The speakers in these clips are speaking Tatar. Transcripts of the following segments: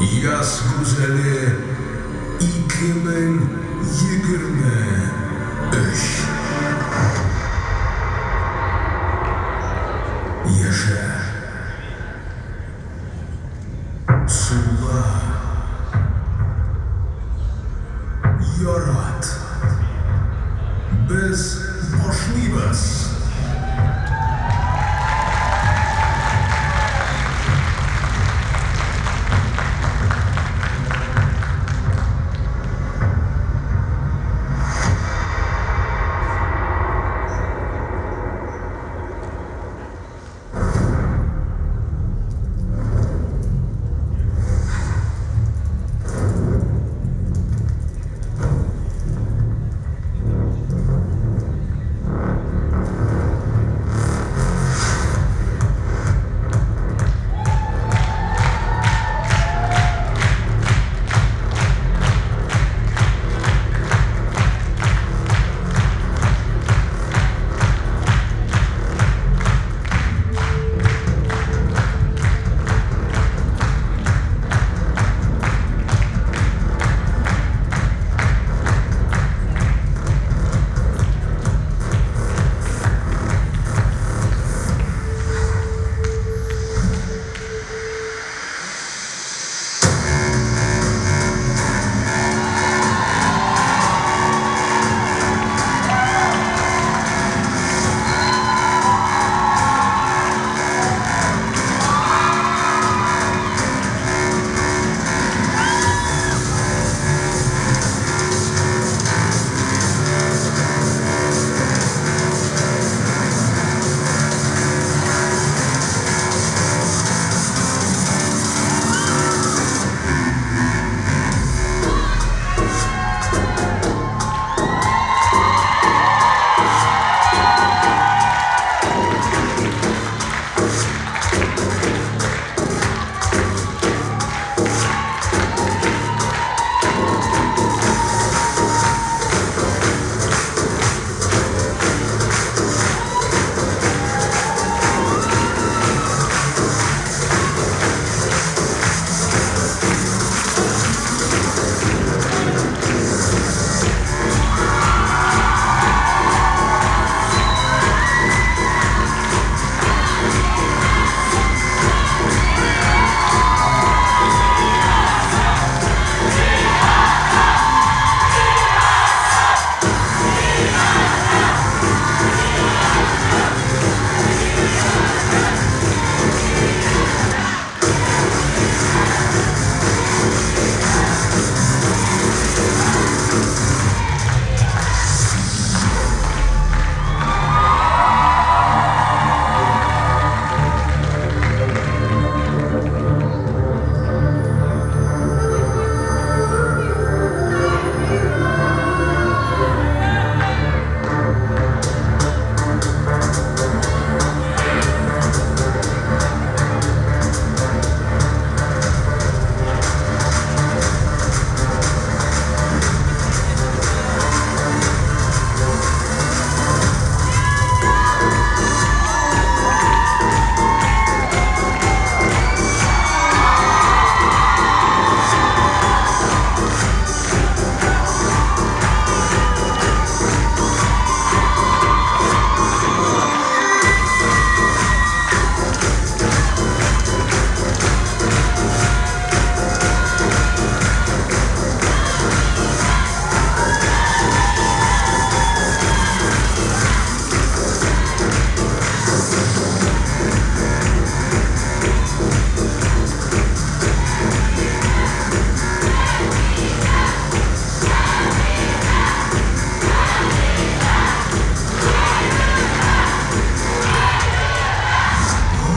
Яз гүзәле 2023. Яшә. Сула. Ярат. Без башлыйбыз!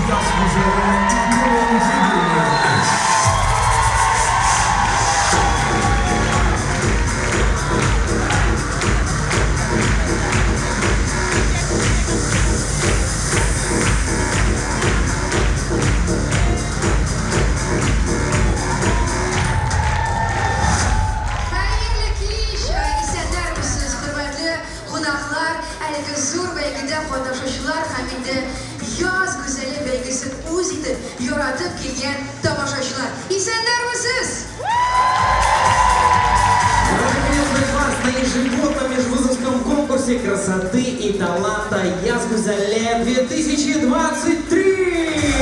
Яз гүзәле 2023. Хәерле кич, исәннәрмесез, хөрмәтле кунаклар, әлеге зур бәйгедә катнашучылар һәм инде Яз гүзәле бәйгесен үз итеп, яратып килгән тамашачылар. Исәннәрмесез! конкурсе красоты и таланта Яз Гүзәле 2023!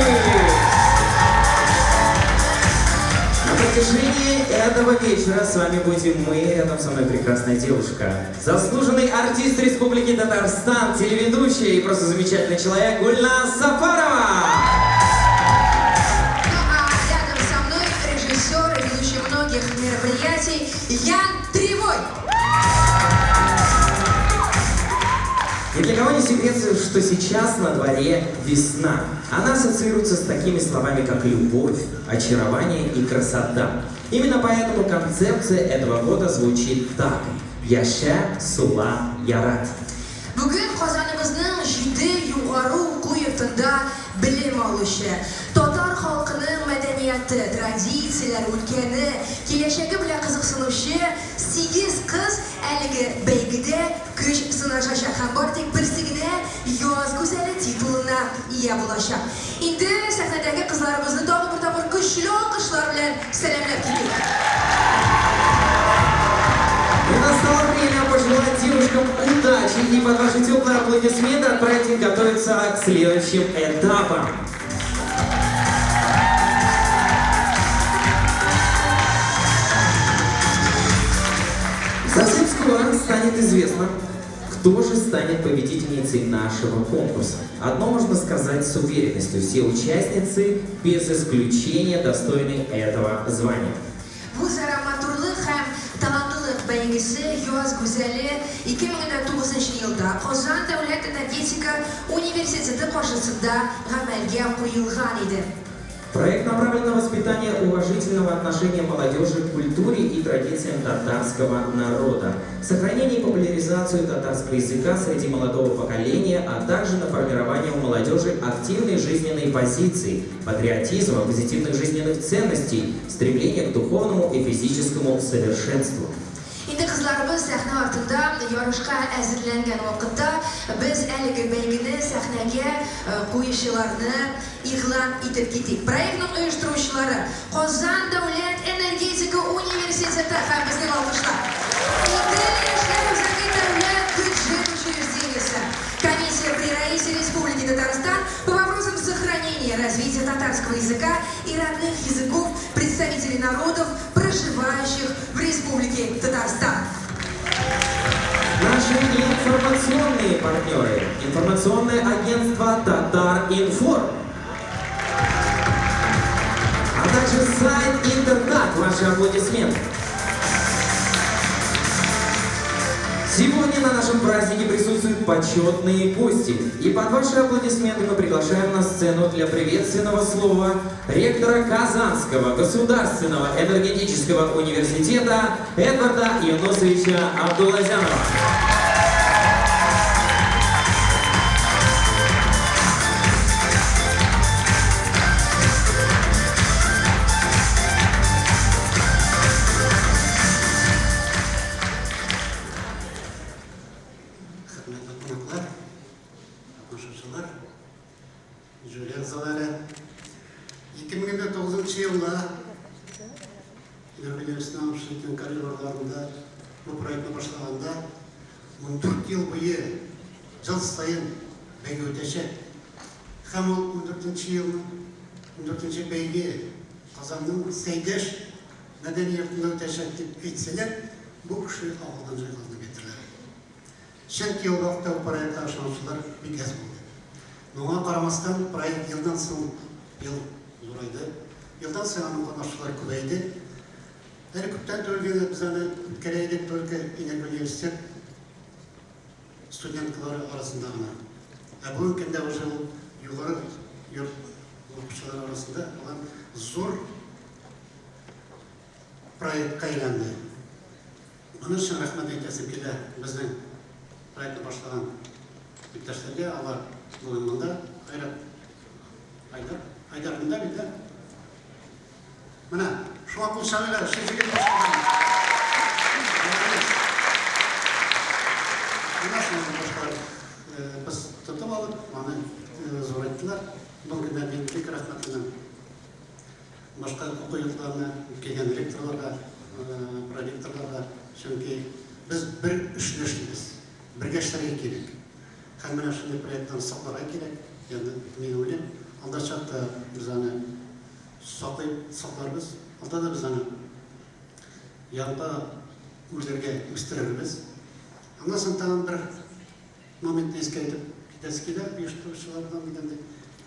На протяжении этого вечера с вами будем мы, рядом со мной прекрасная девушка, заслуженный артист Республики Татарстан, телеведущая и просто замечательный человек Гульназ Сафарова! Ну а рядом со мной режиссер и ведущий многих мероприятий Ян Тревой. Ни для кого не секрет, что сейчас на дворе весна. Она ассоциируется с такими словами, как любовь, очарование и красота. Именно поэтому концепция этого года звучит так. Яшә, сула, ярат. Бүген Казаныбызның җиде югары уку йортында белем алучы, татар халкының мәдәнияте, традицияләре, үткәне, киләчәге белән кызыксынучы 8 кыз әлеге бәйгедә көч сынашачак һәм бары тик берсе генә Яз гүзәле титулына ия булачак. Инде сәхнәдәге кызларыбызны тагы бер тапкыр көчле алкышлар белән сәламләп китик. И настало время пожелать девушкам удачи и под ваши теплые аплодисменты отправить их готовиться к следующим этапам. Совсем скоро станет известно, кто же станет победительницей нашего конкурса. Одно можно сказать с уверенностью: все участницы без исключения достойны этого звания. Үзара матурлык һәм талантлылык бәйгесе Яз гүзәле 2009 елда Казан дәүләт энергетика университеты каршысында гамәлгә куелган иде. Проект направлен на воспитание уважительного отношения молодежи к культуре и традициям татарского народа, сохранение и популяризацию татарского языка среди молодого поколения, а также на формирование у молодежи активной жизненной позиции, патриотизма, позитивных жизненных ценностей, стремления к духовному и физическому совершенству. Инде кызларыбыз сәхнә артында ярышка әзерләнгән вакытта без әлеге бәйгене сәхнәгә куючыларны игълан итеп китик. Проектның оештыручылары Казан дәүләт энергетика университеты һәм безнең алкышлар. Идел яшьләр үзәге дәүләт бюджет учреждениесе. Комиссия при Раисе Республики Татарстан по вопросам сохранения и развития татарского языка и родных языков представителей народов, проживающих в Республике Татарстан. Наши информационные партнеры. Информационное агентство Татар-Информ. А также сайт Интертат. Ваши аплодисменты. Сегодня на нашем празднике присутствуют почетные гости. И под ваши аплодисменты мы приглашаем на сцену для приветственного слова ректора Казанского государственного энергетического университета Эдварда Юнусовича Абдуллазянова. Хөрмәтле кунаклар, катнашучылар, жюри әгъзалары, 2009 елда Энергоуниверситетының общежитиенең коридорларында бу проектны башлаганда 14 ел буе ел саен бәйге үтәчәк. Һәм ул 14 елның 14 бәйге Казанның Сәйдәш мәдәни йортында үтәчәк дип әйтсәләр, бу кеше акылдан җайгазны китерәләр. Чөнки ул вакытта бу проектка ышанучылар бик әз булды. Моңа карамастан проект елдан соң ел зурайды. Елдан соң аның катнашучылары күбәйде. Әле күптән түгел генә без аны үткәрә идек только Энергоуниверситет студентлары арасында гына. Ә бүгенге көндә уже ул югары йорт укучылары арасында алган зур проектка әйләнде. Моның өчен рәхмәт әйтәсем килә безнең проектны башлаган иптәшләргә, алар бүген монда, Айрат, Айдар, Айдар монда бит, да? Менә, шуңа кул чабыйлар, шул җегет башлаган. Молодец. Менә шуны башкалар без тотып алып, аны зурайттылар. Бүгенге көндә мин бик рәхмәтлемен. Башка уку йортларына килгән ректорларга, проректорларга, чөнки без бер эшне эшлибез. Бергә эшләргә кирәк. Һәм менә шундый проектларны сакларга кирәк. Ягъни мин уйлыйм, алда чакта без аны саклый сакларбыз. Алда да без аны яңа үрләргә үстерербез. Аннан соң тагын бер моментны искә әйтеп китәсе килә, оештыручылардан дигәндәй.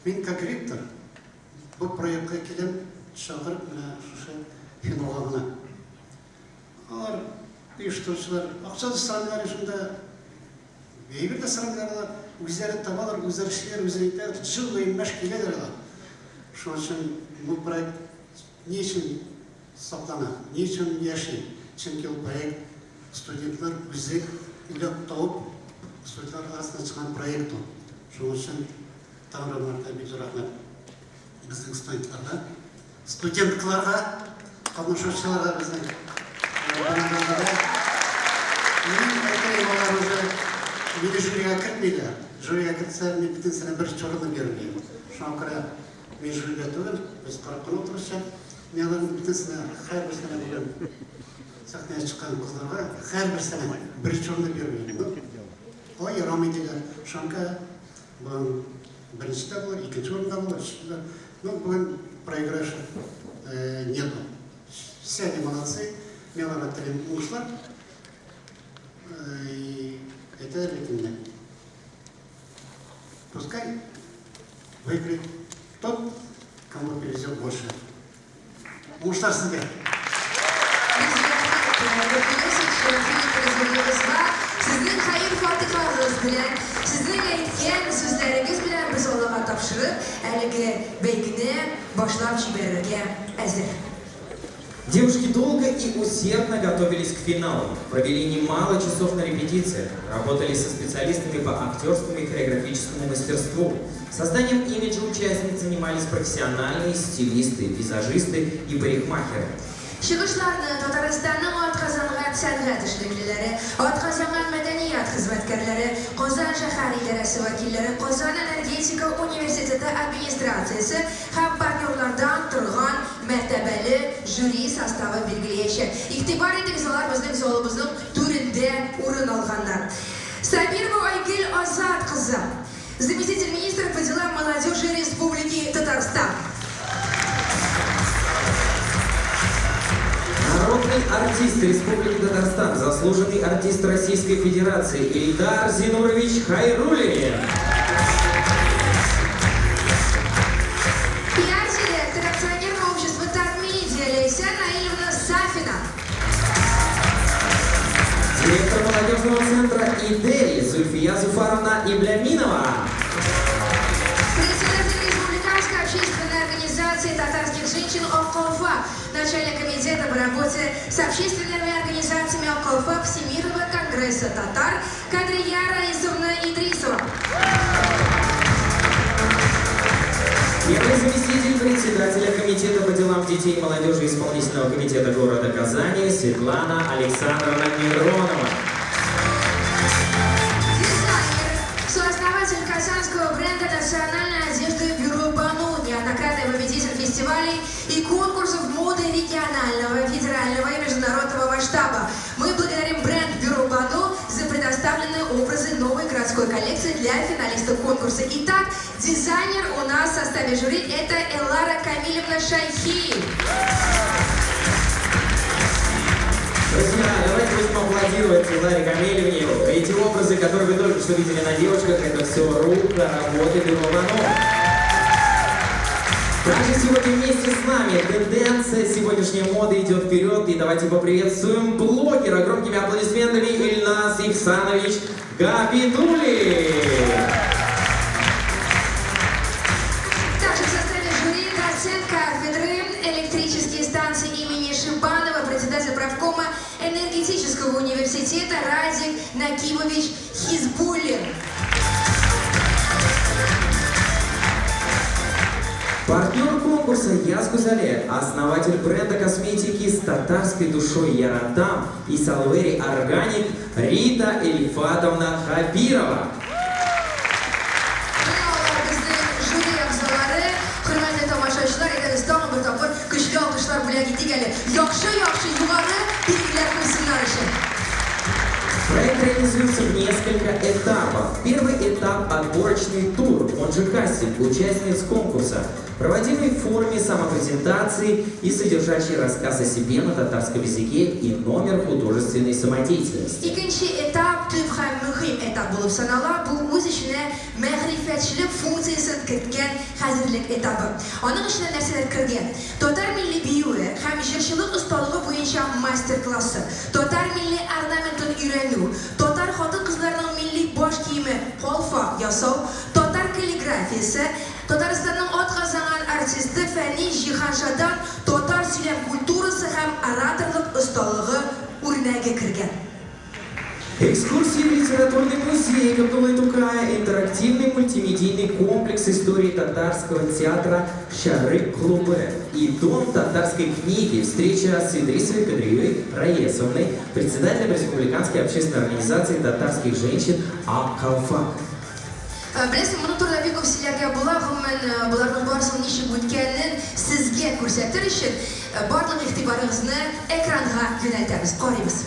Мин как ректор бу проектка киләм, чакырып менә шушы финалга гына. Алар оештыручылар акча да сорамыйлар шунда, әйбер дә сорамыйлар алар, үзләре табалар, үзләре эшлиләр, үзләре итәләр, жыл буе мәш киләләр алар. Шуның өчен бу проект ни өчен саклана, ни өчен яши? Чөнки ул проект студентлар үзе уйлап табып, студентлар арасында чыккан проект ул. Шуның өчен тагын бер мәртәбә бик зур рәхмәт безнең студентларга, студенткаларга, катнашучыларга безнең бинада. Мин әйтәем, алар уже мине жюрига кертмиләр. Жюрига кертсә, мин бөтенесенә бер черный бирмим. Шуңа күрә мин жюрида түгел, без карап кына утыручы. Мин аларның бөтенесенә, һәрберсенә бүген сәхнәгә чыккан кызларга һәрберсенә бер черный бирмим. Алай ярамый диләр. Шуңа күрә бүген беренче дә булыр, икенче урында булыр, өченче дә. Ну, бүген проигрыша нету. Все они молодцы. Мин аларга телим уңышлар. И это бит инде. Пускай выиграет тот, кому повезет больше. Уңышлар сезгә! Сезнең хәер-фатихагыз белән, сезнең әйткән сүзләрегез белән без Аллага тапшырып, әлеге бәйгене башлап җибәрергә әзер. Девушки долго и усердно готовились к финалу, провели немало часов на репетициях, работали со специалистами по актерскому и хореографическому мастерству. Созданием имиджа участниц занимались профессиональные стилисты, визажисты и парикмахеры. Чыгышларны Татарстанның атказанган сәнгать эшлеклеләре, атказанган мәдәният хезмәткәрләре, Казан шәһәр идарәсе вәкилләре, Казан энергетика университеты администрациясе һәм партнерлардан торган мәртәбәле жюри составы билгеләячәк. Игътибар итегез, алар безнең залыбызның түрендә урын алганнар. Сабирова Айгөл Азат кызы, заместитель министра по делам молодежи Республики Татарстан. Народный артист Республики Татарстан, заслуженный артист Российской Федерации Ильдар Зинурович Хайруллин. Пиар-директор акционерного общества «Татмедиа» Лейся Наилевна Сафина. Директор молодежного центра «Идель» Зульфия Зуфаровна Ибляминова. Председатель Республиканской общественной организации татарских женщин «Околфа», начальник комитета по работе с общественными организациями «Околфа» Всемирного конгресса татар Кадрия Раисовна Идрисова. Первый заместитель председателя комитета по делам детей и молодежи исполнительного комитета города Казани Светлана Александровна Миронова. Дизайнер, сооснователь казанского бренда национальной одежды «Бюро Бану», неоднократный победитель фестивалей и конкурсов моды регионального, федерального и международного масштаба. Мы благодарим бренд «Бюро Бану» за предоставленные образы новой городской коллекции для финалистов конкурса. Итак, дизайнер у нас в составе жюри – это Элара Камилевна Шайхи. Друзья, давайте будем аплодировать Эларе Камилевне. Эти образы, которые вы только что видели на девушках, это все рука работы «Бюро Бану». Также сегодня вместе с нами тенденция сегодняшней моды идет вперед. И давайте поприветствуем блогера громкими аплодисментами Ильназ Ихсанович Габидуллин. Также в составе жюри доцент кафедры электрические станции имени Шибанова, председатель правкома энергетического университета Радик Накимович Хизбуллин. Партнер конкурса Язгузале, основатель бренда косметики с татарской душой Яратам и Салвери Органик Рита Эльфатовна Хабирова. Менә алар безнең жюри әгъзалары, хөрмәтле тамашачылар, әйдәгез тагын бер тапкыр көчле алкышлар бүләк итик әле. Яхшы-яхшы югары билгеләр куйсыннар өчен. Проект реализуется в несколько этапов. Первый этап – отборочный тур, он же кастинг участниц конкурса, проводимый в форме самопрезентации и содержащий рассказ о себе на татарском языке и номер художественной самодеятельности. Икенче этап төп һәм мөһим этап булып санала. Бу үз эченә мәгърифәтчелек функциясен керткән хәзерлек этабы. Аның эченә нәрсәләр кергән? Татар милли биюе һәм җырчылык осталыгы буенча мастер-классы, татар милли орнаментын өйрәнү, татар хатын-кызларының милли баш киеме калфак ясау, татар каллиграфиясе, Татарстанның атказанган артисты Фәнис Җиһаншадан татар сөйләм культурасы һәм ораторлык осталыгы үрнәге кергән. Экскурсии в литературный музей Габдуллы Тукая, интерактивный мультимедийный комплекс истории татарского театра «Шарык-клубы» и Дом татарской книги. Встреча с Идрисовой Кадрией Раесовной, председателем Республиканской общественной организации татарских женщин «Ак-Калфак». Беләсең, моның турында бик күп сөйләргә була, гомумән, боларның барысын ничек үткәнен сезгә күрсәтер өчен барлык игътибарыгызны экранга юнәлтәбез. Карыйбыз.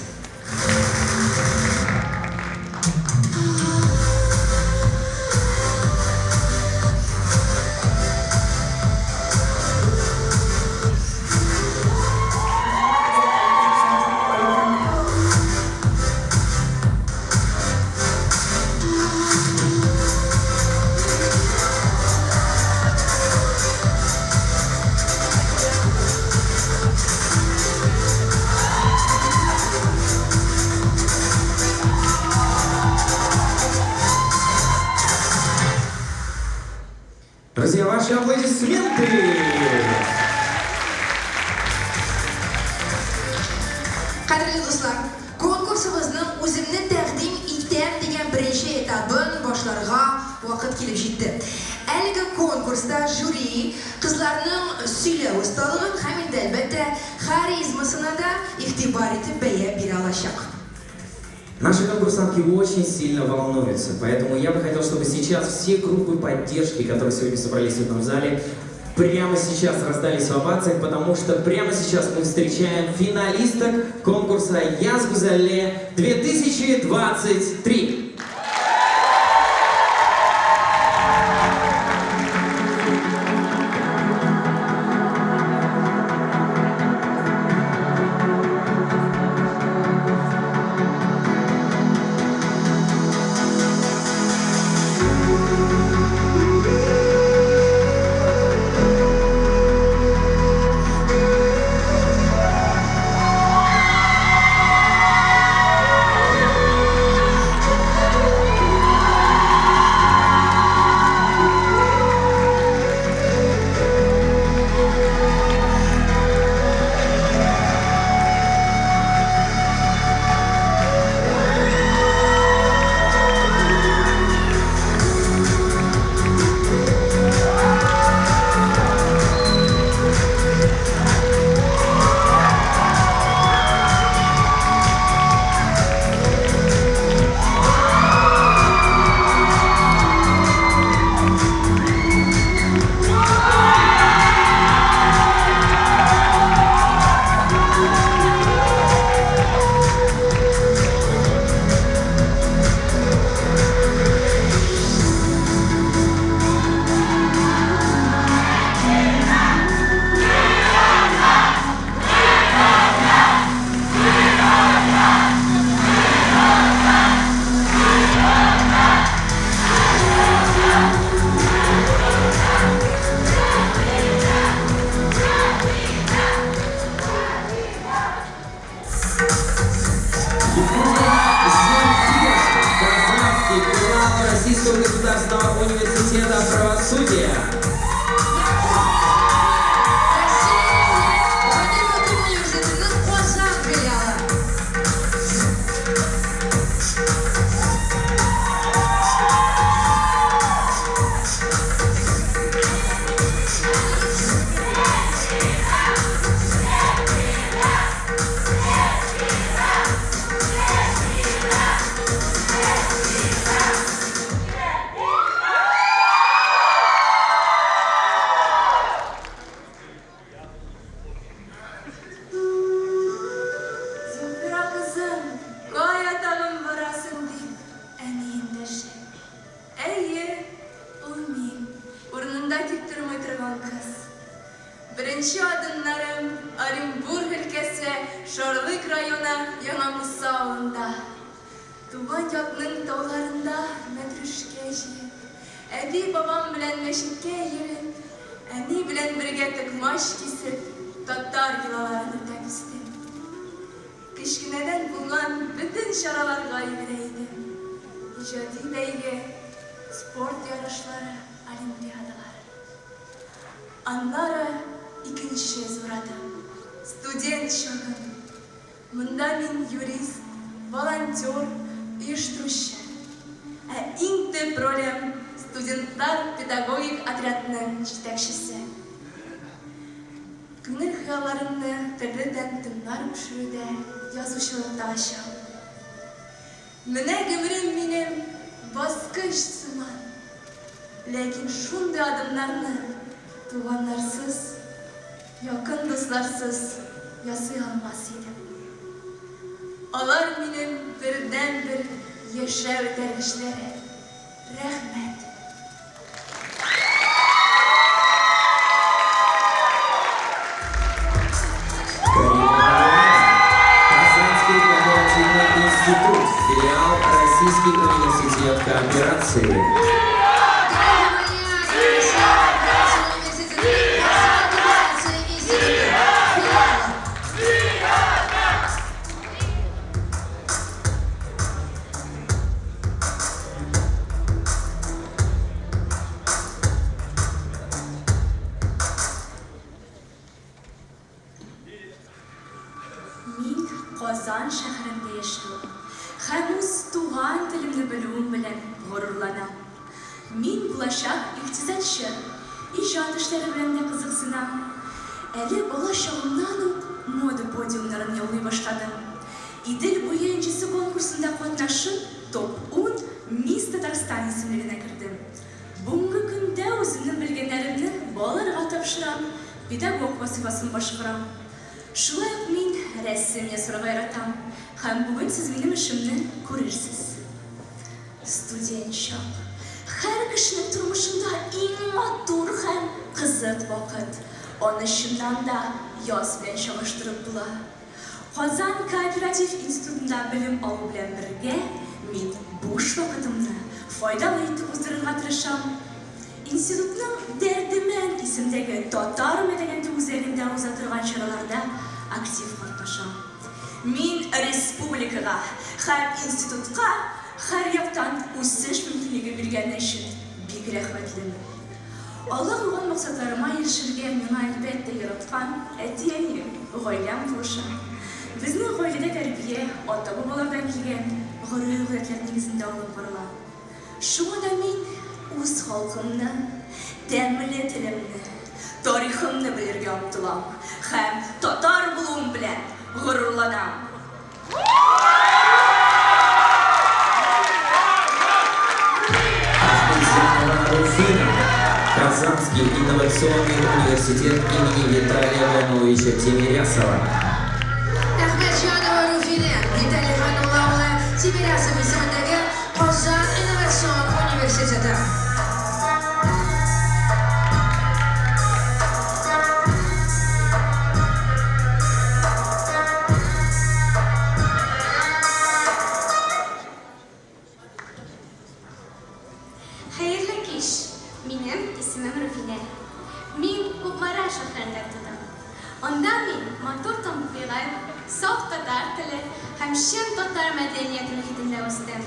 Друзья, ваши аплодисменты! Кадерле дуслар, конкурсыбызның үземне тәкъдим итәм дигән беренче этабын башларга вакыт килеп җитте. Әлеге конкурста жюри кызларның сөйләү осталыгын һәм инде әлбәттә харизмасына да игътибар итеп бәя бирә алачак. Наши конкурсантки очень сильно волнуются, поэтому я бы хотел, чтобы сейчас все группы поддержки, которые сегодня собрались в этом зале, прямо сейчас раздались в овациях, потому что прямо сейчас мы встречаем финалисток конкурса «Яз Гүзәле 2023». Шарлык районы Яңа Муса авылында. Туган якның тауларында мәтрүшкә җыеп, әби-бабам белән мәчеткә йөреп, әни белән бергә токмач кисеп, татар йолаларын үтәп үстем. Кечкенәдән булган бөтен чараларга йөгерә идем. Иҗади бәйге, спорт ярышлары, олимпиадалар. Аннары икенче зур адым, студент чагым. Монда мин юрист, волонтер, оештыручы. Ә иң төп ролем, студентлар педагогик отрядының җитәкчесе. Күңел хыялларымны төрле тәм-томнар пешерүдә, язучылыкта ачам. Менә гомерем минем баскыч сыман. Ләкин шундый адымнарны туганнарсыз, якын дусларсыз ясый алмас идем. Алар минем бердәнбер яшәү этәргечләре. Рәхмәт. Казанский кооперативный институт, филиал Российский университет кооперации. Мин Казан шәһәрендә яшәвем һәм үз туган телемне белүем белән горурланам. Мин булачак икътисадчы, иҗат эшләре белән дә кызыксынам. Әле бала чагымнан ук мода подиумнарын яулый башладым. Идел буе энҗесе конкурсында катнашып, Топ-10 Мисс Татарстан исемлегенә кердем. Бүгенге көндә үземнең белгәннәремне балаларга тапшырам, педагог вазыйфасын башкарам. Шулай ук мин рәсем ясарга яратам һәм бүген сез минем эшемне күрерсез. Студент чак, һәр кешенең тормышында иң матур һәм кызык вакыт. Аны чыннан да яз белән чагыштырып була. Казан кооператив институтында белем алу белән бергә мин буш вакытымны файдалы итеп уздырырга тырышам. Институтның Дәрдемәнд исемдәге татар мәдәнияте үзәгендә уза торган чараларда актив катнашам. Мин республикага һәм институтка һәрьяктан үсеш мөмкинлеге биргәне өчен бик рәхмәтлемен. Алга куйган максатларыма ирешергә миңа, әлбәттә, яраткан әти-әнием, гаиләм булыша. Безнең гаиләдә тәрбия ата-бабалардан килгән гореф-гадәтләр нигезендә алып барыла. Шуңа да мин үз халкымны, тәмле телемне, тарихымны белергә омтылам һәм татар булуым белән горурланам. Ахметзянова Руфина, Казанский инновационный университет имени Виталия Гайнулловича Тимирясова. Әхмәтҗанова Руфинә, Виталий Гайнулла улы Тимирясов исемендәге Казан инновацион университеты. Хәерле кич! Минем исемем Руфинә. Мин Кукмара шәһәрендә тудым. Анда мин матур табигать, саф татар теле һәм чын татар мәдәнияте мохитендә үстем.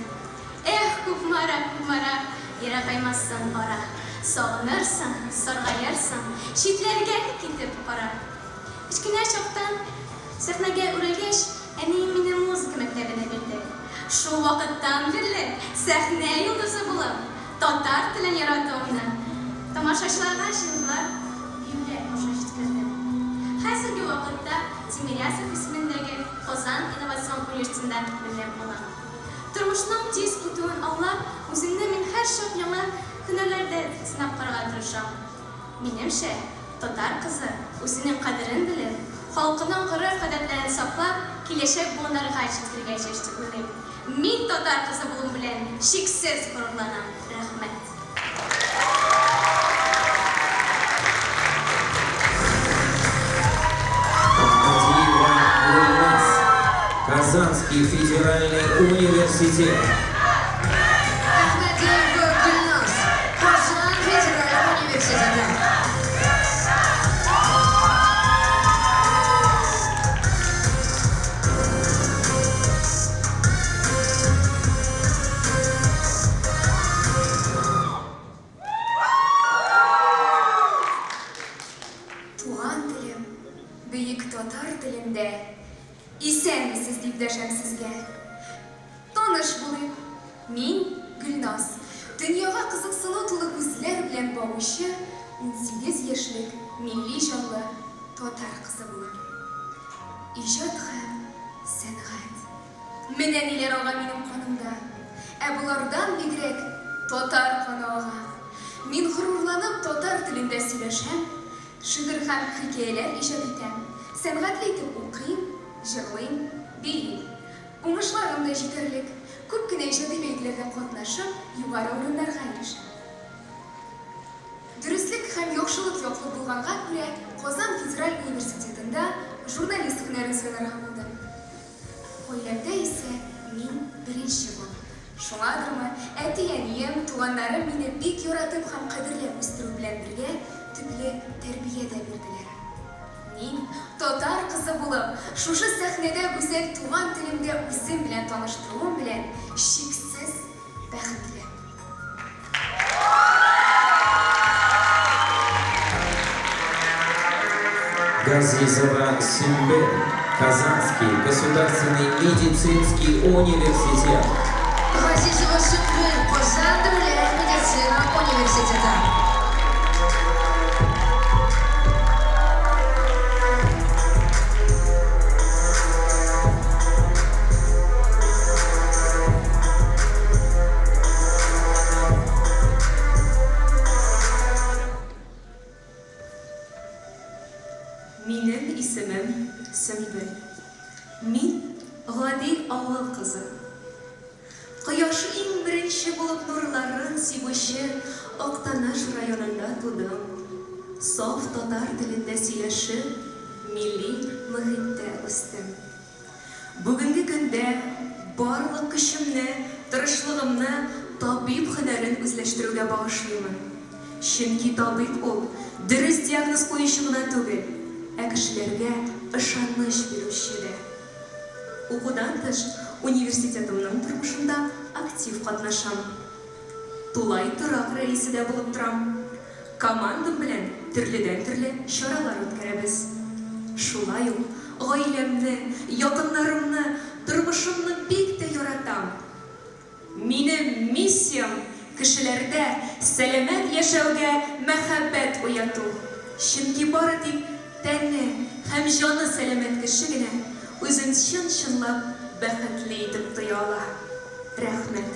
Эх, Кукмара, Кукмара, ерагаймассың ара. Сагынырсың, саргаерсың, читләргә китеп кара. Кечкенә чактан сәхнәгә үрелгәч, әнием мине музыка мәктәбенә бирде. Шул вакыттан бирле сәхнә йолдызы булып, татар телен яратуымны тамашачыларга җырлар, биюләр аша җиткердем. Хәзерге вакытта Тимирязев исемендәге Казан инновацион университетында белем алам. Тормышның тиз үтүен аңлап, үземне мин һәрчак яңа һөнәрләрдә сынап карарга тырышам. Минемчә, татар кызы үзенең кадерен белеп, халкының гореф-гадәтләрен саклап, киләчәк буыннарга җиткерергә тиеш дип уйлыйм. Мин татар кызы булуым белән чиксез горурланам. Рәхмәт. Ахмадиева Гульназ, Казанский федеральный университет. Әхмәдиева Гөлназ, Казан федераль университеты. Туган телем, бөек татар телендә Исәнмесез дип дәшәм сезгә. Таныш булыйк. Мин, Гөлназ, дөньяга кызыксыну тулы күзләр белән багучы 18 яшьлек милли җанлы татар кызы булам. Иҗат һәм сәнгать. Менә ниләр ага минем канымда. Ә болардан бигрәк татар каны ага. Мин горурланып татар телендә сөйләшәм, шигырь һәм хикәяләр иҗат итәм, сәнгатьле итеп укыйм, җырлыйм, биим. Уңышларым да җитәрлек. Күп кенә иҗади бәйгеләрдә катнашып, югары урыннарга ирешәм. Дөреслек һәм яхшылык яклы булганга күрә, Казан федераль университетында журналист һөнәрен сайларга булдым. Гаиләмдә исә мин беренче бала. Шуңадырмы, әти-әнием, туганнарым мине бик яратып һәм кадерләп үстерү белән бергә, төпле тәрбия дә бирделәр. Мин, татар кызы булып, шушы сәхнәдә гүзәл туган телемдә үзем белән таныштыруым белән чиксез бәхетле. Газизова Сөмбел, Казанский государственный медицинский университет. Газизова Сөмбел, Казан дәүләт медицина университеты. Минем исемем Сөмбел. Мин гади авыл кызы. Кояш иң беренче булып нурларын сибүче Актаныш районында тудым. Саф татар телендә сөйләшеп, милли мохиттә үстем. Бүгенге көндә барлык көчемне, тырышлыгымны табиб һөнәрен үзләштерүгә багышлыймын. Чөнки табиб ул, дөрес диагноз куючы гына түгел, ә кешеләргә ышаныч бирүче дә. Укудан тыш, университетымның тормышында актив катнашам. Тулай торак рәисе дә булып торам. Командам белән төрледән-төрле чаралар үткәрәбез. Шулай ук гаиләмне, якыннарымны, тормышымны бик тә яратам. Минем миссиям, кешеләрдә сәламәт яшәүгә мәхәббәт уяту. Чөнки бары тик тәне һәм җаны сәламәт кеше генә үзен чын-чынлап бәхетле итеп тоя ала. Рәхмәт.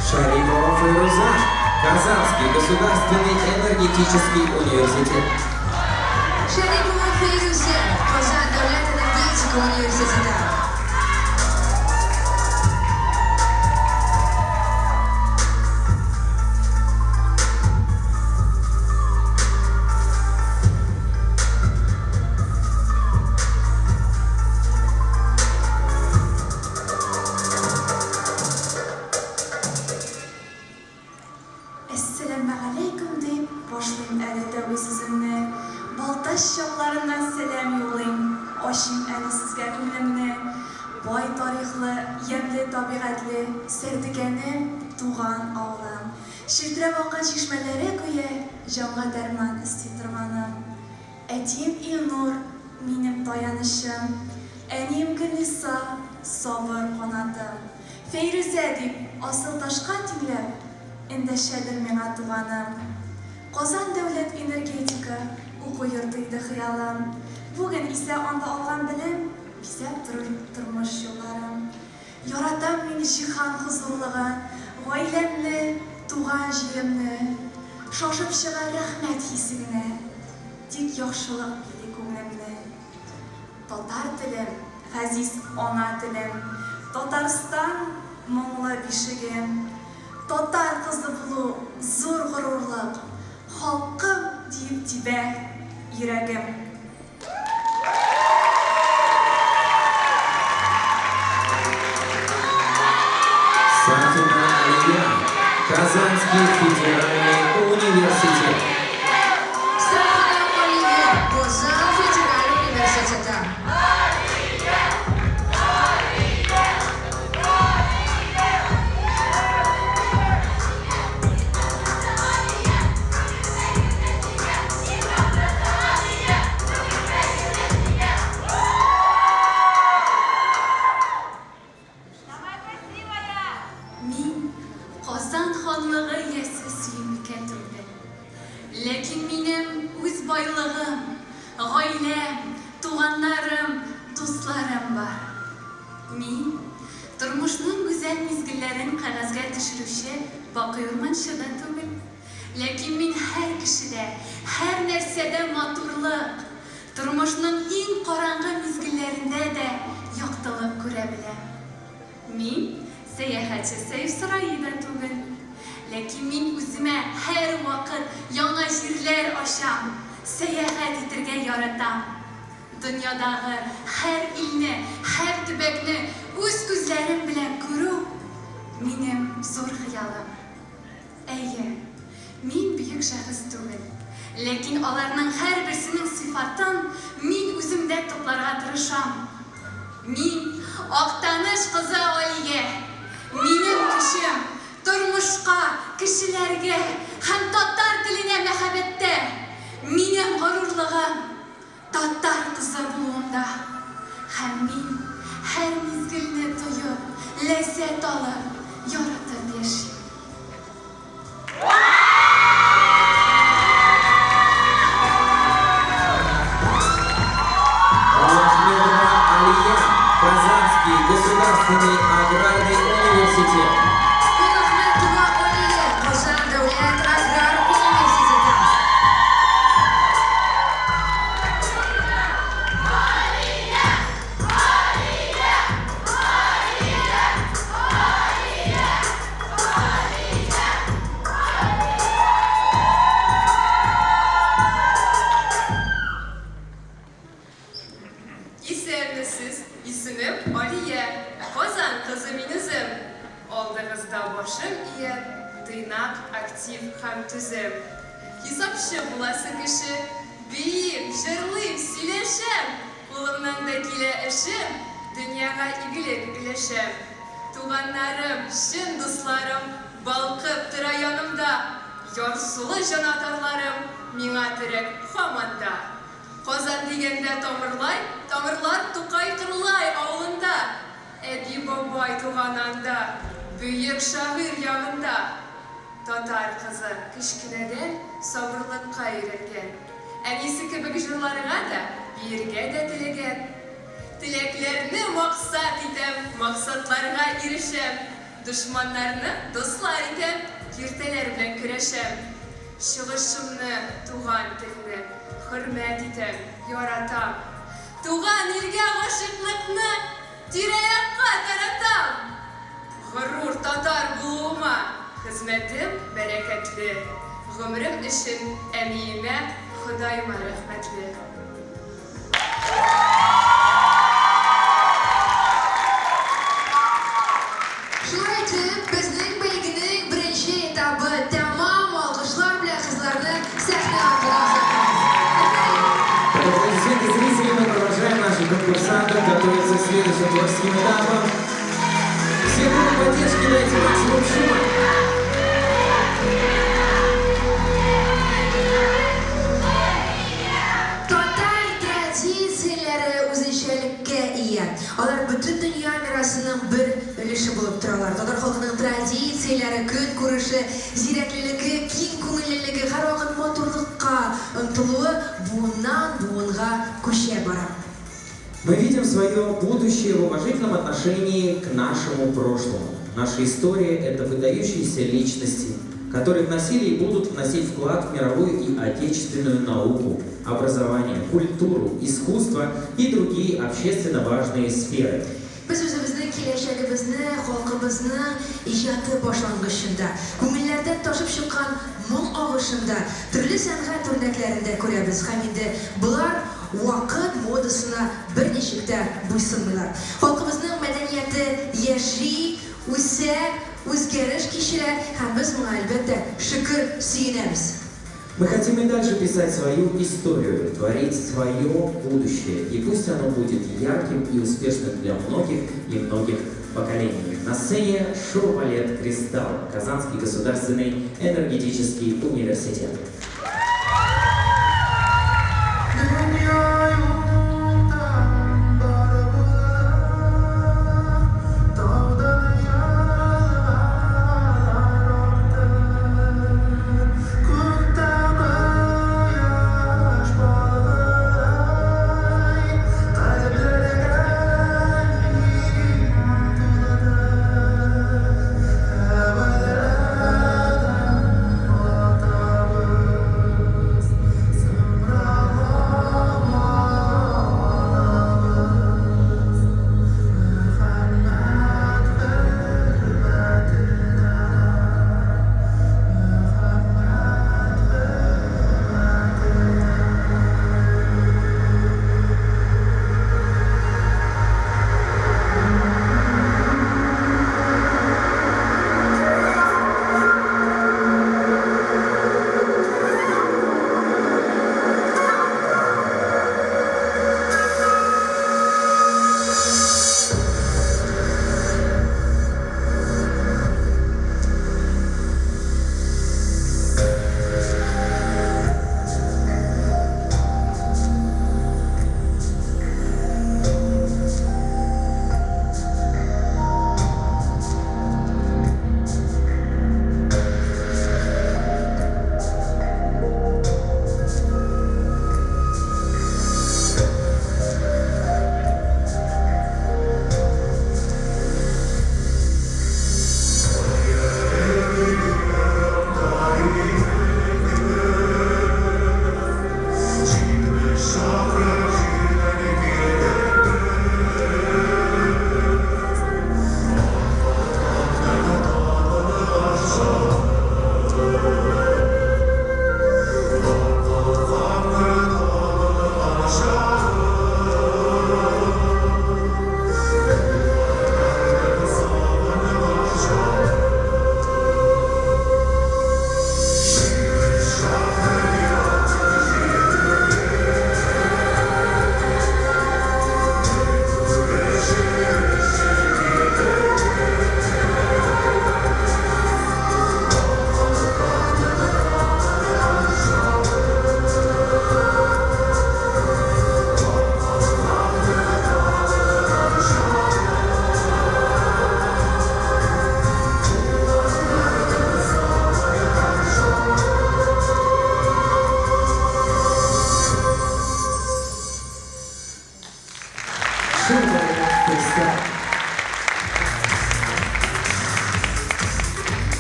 Шарипова Файруза, Казанский государственный энергетический университет. Шәрипова Фәйрүзә, Казан дәүләт энергетика университеты. Әссәламегаләйкүм дип башлыйм әле тәүге сүземне. Балтач чакларыннан сәлам юллыйм, ачыйм әле сезгә күңелемне. Бай тарихлы, ямьле табигатьле Сәрдекәнем, туган авылым. Челтерәп аккан чишмәләре гүя җанга дәрман өсти торганым. Әтием Илнур, минем таянычым, әнием Гөлниса, сабыр канатым. Фәйрүзә дип, асылташка тиңләп, эндәшәдер миңа туганым. Казан дәүләт энергетика уку йорты иде хыялым. Бүген исә анда алган белем бизәп торыр тормыш юлларым. Яратам мин җиһан хозурлыгын, гаиләмне, туган җиремне. Шашып чыга рәхмәт хисе генә, тик яхшылык били күңелемне. Татар телем, газиз ана телем, Татарстан, моңлы бишегем. Татар кызы булу, зур горурлык, халкым диеп тибә йөрәгем. Сафина Алия, Казанский федеральный университет. Сафина Алия, Казан федераль университеты. Мин Казан ханлыгы иясе Сөембикә түгел. Ләкин минем үз байлыгым, гаиләм, туганнарым, дусларым бар. Мин тормышның гүзәл мизгелләрен кәгазьгә төшерүче Бакый Урманче да түгел. Ләкин мин һәр кешедә, һәр нәрсәдә матурлык, тормышның иң караңгы мизгелләрендә дә яктылык күрә беләм. Мин сәяхәтче Сәйф Сараи да түгел. Ләкин мин үземә һәрвакыт яңа җирләр ачам, сәяхәт итәргә яратам. Дөньядагы һәр илне, һәр төбәкне үз күзләрем белән күрү минем зур хыялым. Әйе, мин бөек шәхес түгел. Ләкин аларның һәрберсенең сыйфатын мин үземдә тупларга тырышам. Мин Актаныш кызы Алия. Минем көчем тормышка, кешеләргә һәм татар теленә мәхәббәттә. Минем горурлыгым татар кызы булуымда. Һәм мин һәр мизгелне тоеп, ләззәт алып, яратып яшим. Кулахметова Алия, Казанский государственный аграрный университет. Кулахметова Алия, Казан дәүләт аграр университеты. Исәнмесез, исемем Алия. Казан кызы мин үзем. Алдыгызда башым иям, тыйнак, актив һәм түзем. Хисапчы буласы кеше, биим, җырлыйм, сөйләшәм. Кулымнан да килә эшем, дөньяга игелек өләшәм. Туганнарым, чын дусларым, балкып тора янымда. Ярсулы җанатарларым миңа терәк һаман да. Казан дигәндә тамырлай, тамырлар Тукай Кырлай авылында. Әби бабай туган анда, бөек шагыйрь ягында. Татар кызы кечкенәдән сабырлыкка өйрәнгән. Әнисе кебек җырларга да, биергә дә теләгән. Теләкләрне максат итәм, максатларга ирешәм. Дошманнарны дуслар итәм, киртәләр белән көрәшәм. Чыгышымны, туган телне хөрмәт итәм, яратам. Туган илгә гашыйклыкны тирә-якка таратам. Горур татар булуыма хезмәтем бәрәкәтле. Гомерем өчен әниемә, Ходаема рәхмәтле. Шулай итеп, безнең бәйгенең беренче этабы тәмам. Алкышлар белән кызларны сәхнә артына озатабыз. Афәрин! Под аплодисменты зрителей мы провожаем наших конкурсантов готовиться к следующим творческим этапам. Все группы поддержки дайте максимум шума. Татар традицияләре үзенчәлеккә ия. Алар бөтен дөнья мирасының бер өлеше булып торалар. Татар халкының традицияләре, көнкүреше, зирәклелеге, киң күңеллелеге, һәрвакыт матурлыкка омтылуы буыннан буынга күчә бара. Мы видим свое будущее в уважительном отношении к нашему прошлому. Наша история – это выдающиеся личности, которые вносили и будут вносить вклад в мировую и отечественную науку, образование, культуру, искусство и другие общественно важные сферы. Без үзебезнең Киләчәгебезне халкыбызның иҗаты башлангычында, күңелләрдән ташып чыккан моң агышында, төрле сәнгать үрнәкләрендә күрәбез һәм инде болар вакыт модасына берничек тә буйсынмыйлар. Халкыбызның мәдәнияте яши, үсә, үзгәреш кичерә һәм без моңа, әлбәттә, шөкер, сөенәбез. Мы хотим и дальше писать свою историю, творить свое будущее. И пусть оно будет ярким и успешным для многих и многих поколений. На сцене шоу-балет «Кристалл», Казанский государственный энергетический университет.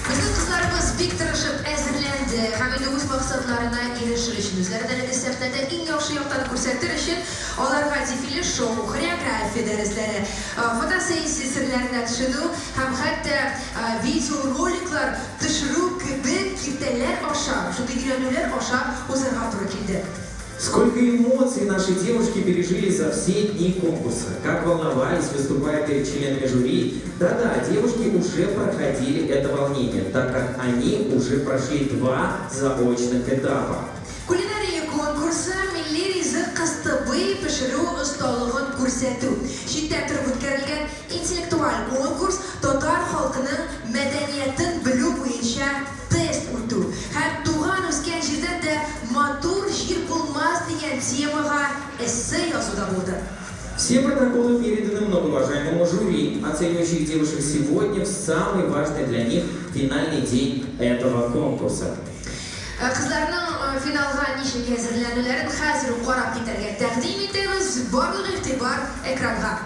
Безнең кызларыбыз бик тырышып әзерләнде һәм инде үз максатларына ирешер өчен, үзләрен әлеге сәхнәдә иң яхшы яктан күрсәтер өчен аларга дефиле шоу, хореография дәресләре, фотосессия серләренә төшенү һәм хәтта видеороликлар төшерү кебек киртәләр аша, шундый өйрәнүләр аша узарга туры килде. Сколько эмоций наши девушки пережили за все дни конкурса. Как волновались, выступая перед членами жюри. Да-да, девушки уже проходили это волнение, так как они уже прошли два заочных этапа. Кулинария конкурсы милли ризык кыстыбый пешерү осталыгын күрсәтү. Читтән торып үткәрелгән интеллектуаль конкурс татар халкының мәдәниятен белү буенча тест үтү һәм туган үскән җирдән дә матур җир булмас дигән темага эссе язу да булды. Все протоколы переданы многоуважаемому жюри, оценивающих девушек сегодня в самый важный для них финальный день этого конкурса. Кызларның финалга ничек әзерләнүләрен хәзер үк карап китәргә тәкъдим итәбез. Барлык игътибар экранга.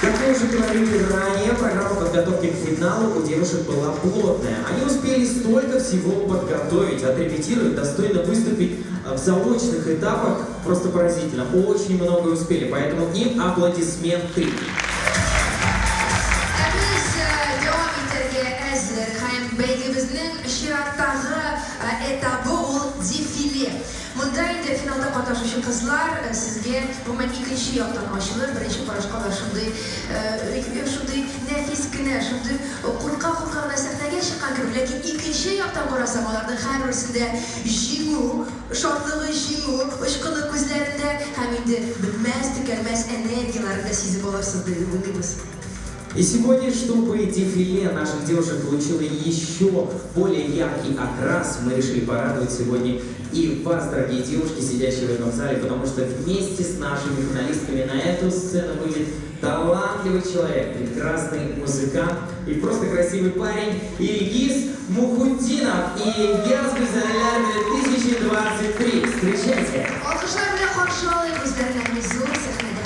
Как мы уже говорили ранее, программа подготовки к финалу у девушек была плотная. Они успели столько всего подготовить, отрепетировать, достойно выступить в заочных этапах. Просто поразительно. Очень много успели, поэтому им аплодисменты. Ә без дәвам итәргә әзер һәм бәйгебезнең чираттагы этабы ул дефиле. Монда инде финалда катнашучы кызлар сезгә гомумән икенче яктан ачылыр. Беренче карашка алар шундый шундый нәфис кенә, шундый курка-курка гына сәхнәгә чыккан кебек, ләкин икенче яктан карасаң, аларның һәрберсендә җиңү, шатлыгы җиңү очкыны күзләрендә һәм инде бетмәс, төкәнмәс энергияләрен дә сизеп алырсыз дип уйлыйбыз. И сегодня, чтобы дефиле наших девушек получило еще более яркий окрас, мы решили порадовать сегодня и вас, дорогие девушки, сидящие в этом зале, потому что вместе с нашими финалистками на эту сцену выйдет талантливый человек, прекрасный музыкант и просто красивый парень Ильгиз Мухутдинов и Яз Гүзәлләр 2023. Встречайте! Алкышлар белән каршы алыйк үзләрен зур сәхнәдә.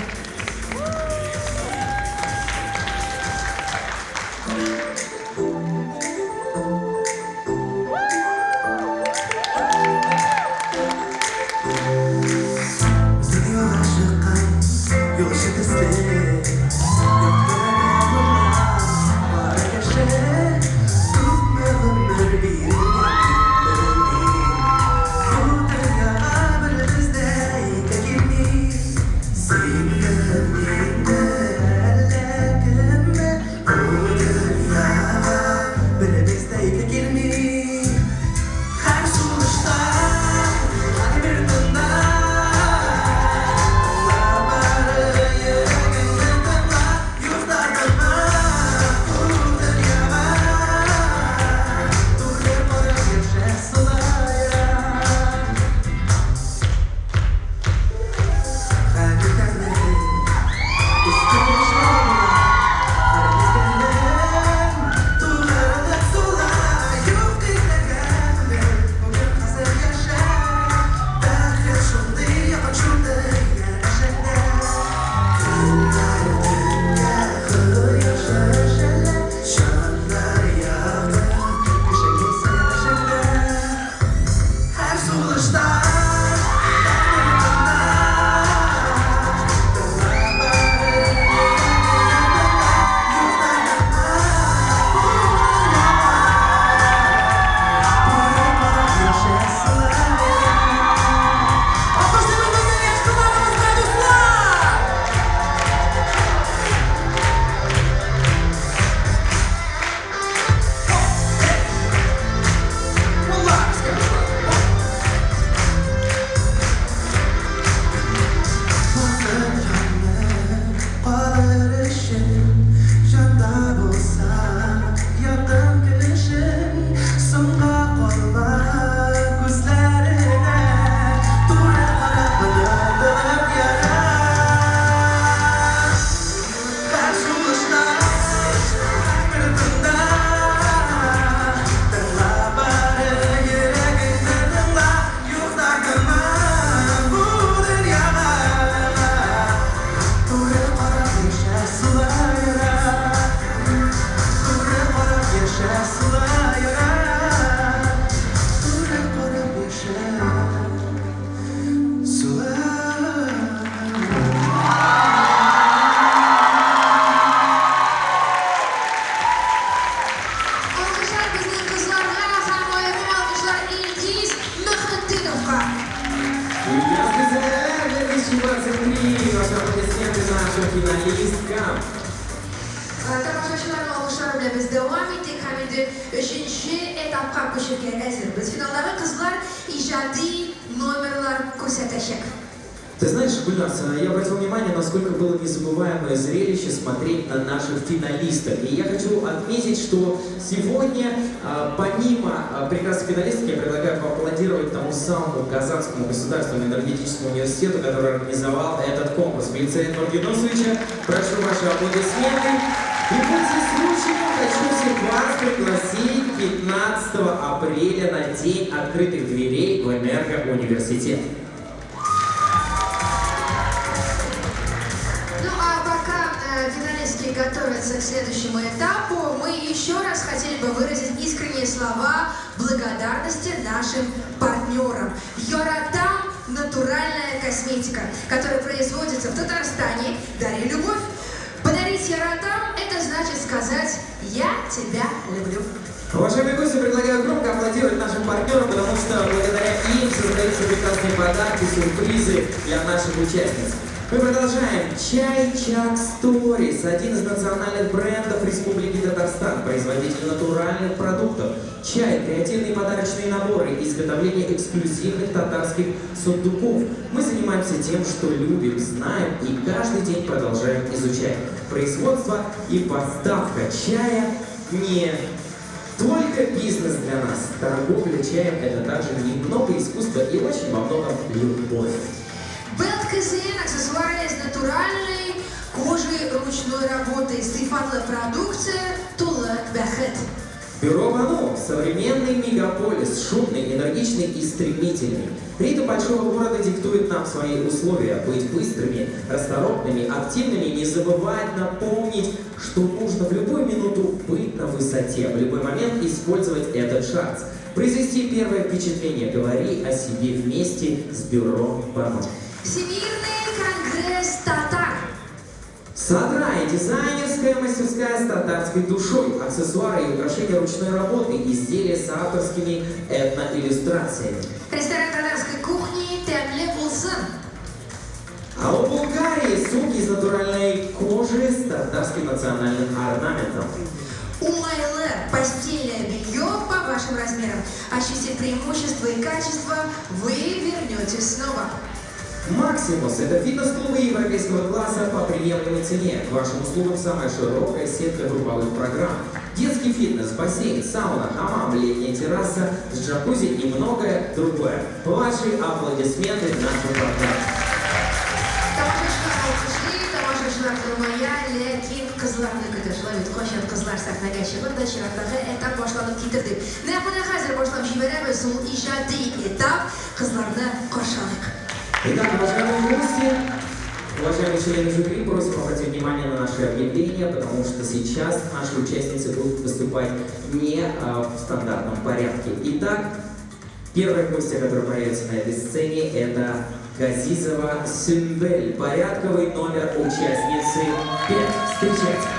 Дөньяга чыккан юлчы төсле, яктырып бар кеше, күпме гомер биргән белмим. Бу дөньяга бер бездәй килми. Син кем инде, әллә кемме? Бу дөньяга бер бездәй килми. Һәр сулышта, һәр бер тында, тыңла бары йөрәгеңне тыңла, юк тартынма бу дөньяга. Туры карап яшә сулая. Хәлитәне өсте шаула, һәр мизгелең тулырып сула. Юк иртәгә бүген хәзер яшә. Бәхет шундый якын, шундый янәшәңдә. Көннәр төнгә кояш әшәлә, җаннар якын, кеше килсә янәшәңдә. Һәр сулышта, һәр бер тында, тыңла бары йөрәгеңне тыңла, юк тартынма бу дөньяга. Туры карап яшә сулая. Алкышлыйбыз безнең яшь кызларыбызга, дуслар! Вакыт янып калыр өчен, җанда булса якын кешең, соңга калма күзләренә, туры карап онытылып яра. Һәр сулышта, һәр бер тында, тыңла бары йөрәгеңне тыңла, юк тартынма бу дөньяга. Туры карап яшә сулая. Туры карап яшә сулая. Туры карап яшә сулая. Алкышлар безнең кызларга һәм аерым алкышлар Илгиз Мөхетдиновка. Яз Гүзәлләр 2023. Ваши аплодисменты нашим финалисткам. Тамашачыларның алкышлары белән без дәвам итик һәм инде өченче этапка күчәргә әзербез. Финалдагы кызлар иҗади номерлар күрсәтәчәк. Ты знаешь, Гульнас, я обратил внимание, насколько было незабываемое зрелище смотреть на наших финалисток. И я хочу отметить, что сегодня, помимо прекрасных финалисток, я предлагаю поаплодировать тому самому Казанскому государственному энергетическому университету, который организовал этот конкурс. В лице Эдварда Юнусовича прошу ваши аплодисменты. И пользуясь случаем, хочу всех вас пригласить 15 апреля на День открытых дверей в Энергоуниверситет. Ну а пока финалистки готовятся к следующему этапу, мы еще раз хотели бы выразить искренние слова благодарности нашим партнерам. Йоратам – натуральная косметика, которая производится в Татарстане. Дари любовь. Подарить Яратам – это значит сказать «я тебя люблю». Уважаемые гости, предлагаю громко аплодировать нашим партнерам, потому что благодаря им создаются прекрасные подарки, сюрпризы для наших участниц. Мы продолжаем. Чай Чак Сторис – один из национальных брендов Республики Татарстан, производитель натуральных продуктов. Чай, креативные подарочные наборы, изготовление эксклюзивных татарских сундуков. Мы занимаемся тем, что любим, знаем и каждый день продолжаем изучать. Производство и поставка чая не только бизнес для нас. Торговля чаем – это также немного искусства и очень во многом любовь. Белт КЗН – аксессуары из натуральной кожи ручной работы. Сыйфатлы продукция тулы бәхет. Бюро Бану – современный мегаполис, шумный, энергичный и стремительный. Ритм большого города диктует нам свои условия. Быть быстрыми, расторопными, активными, не забывать напомнить, что нужно в любую минуту быть на высоте, в любой момент использовать этот шанс. Произвести первое впечатление. Говори о себе вместе с Бюро Бану. Всемирный конгресс татар. Садрай – дизайнерская мастерская с татарской душой, аксессуары и украшения ручной работы, изделия с авторскими этноиллюстрациями. Ресторан татарской кухни «Тәмле булсын». А у Булгарии сумки из натуральной кожи с татарским национальным орнаментом. Уңайлы постельное белье по вашим размерам. Ощутив преимущество и качество, вы вернетесь снова. Максимус – это фитнес-клубы европейского класса по приемлемой цене. К вашим услугам самая широкая сетка групповых программ. Детский фитнес, бассейн, сауна, хамам, летняя терраса с джакузи и многое другое. Ваши аплодисменты нашим партнерам. Тамашачылар алкышлый, тамашачылар елмая, ләкин кызларны көтә. Шулай бит, кайчан кызлар сәхнәгә чыгып та чираттагы этап башланып китер дип. Нәкъ менә хәзер башлап җибәрәбез ул иҗади этап. Кызларны каршы алыйк. Итак, уважаемые гости, уважаемые члены жюри, просим обратить внимание на наше объявление, потому что сейчас наши участницы будут выступать не в стандартном порядке. Итак, первая гостья, которая появится на этой сцене, это Газизова Сюмбель, порядковый номер участницы 5. Встречайте!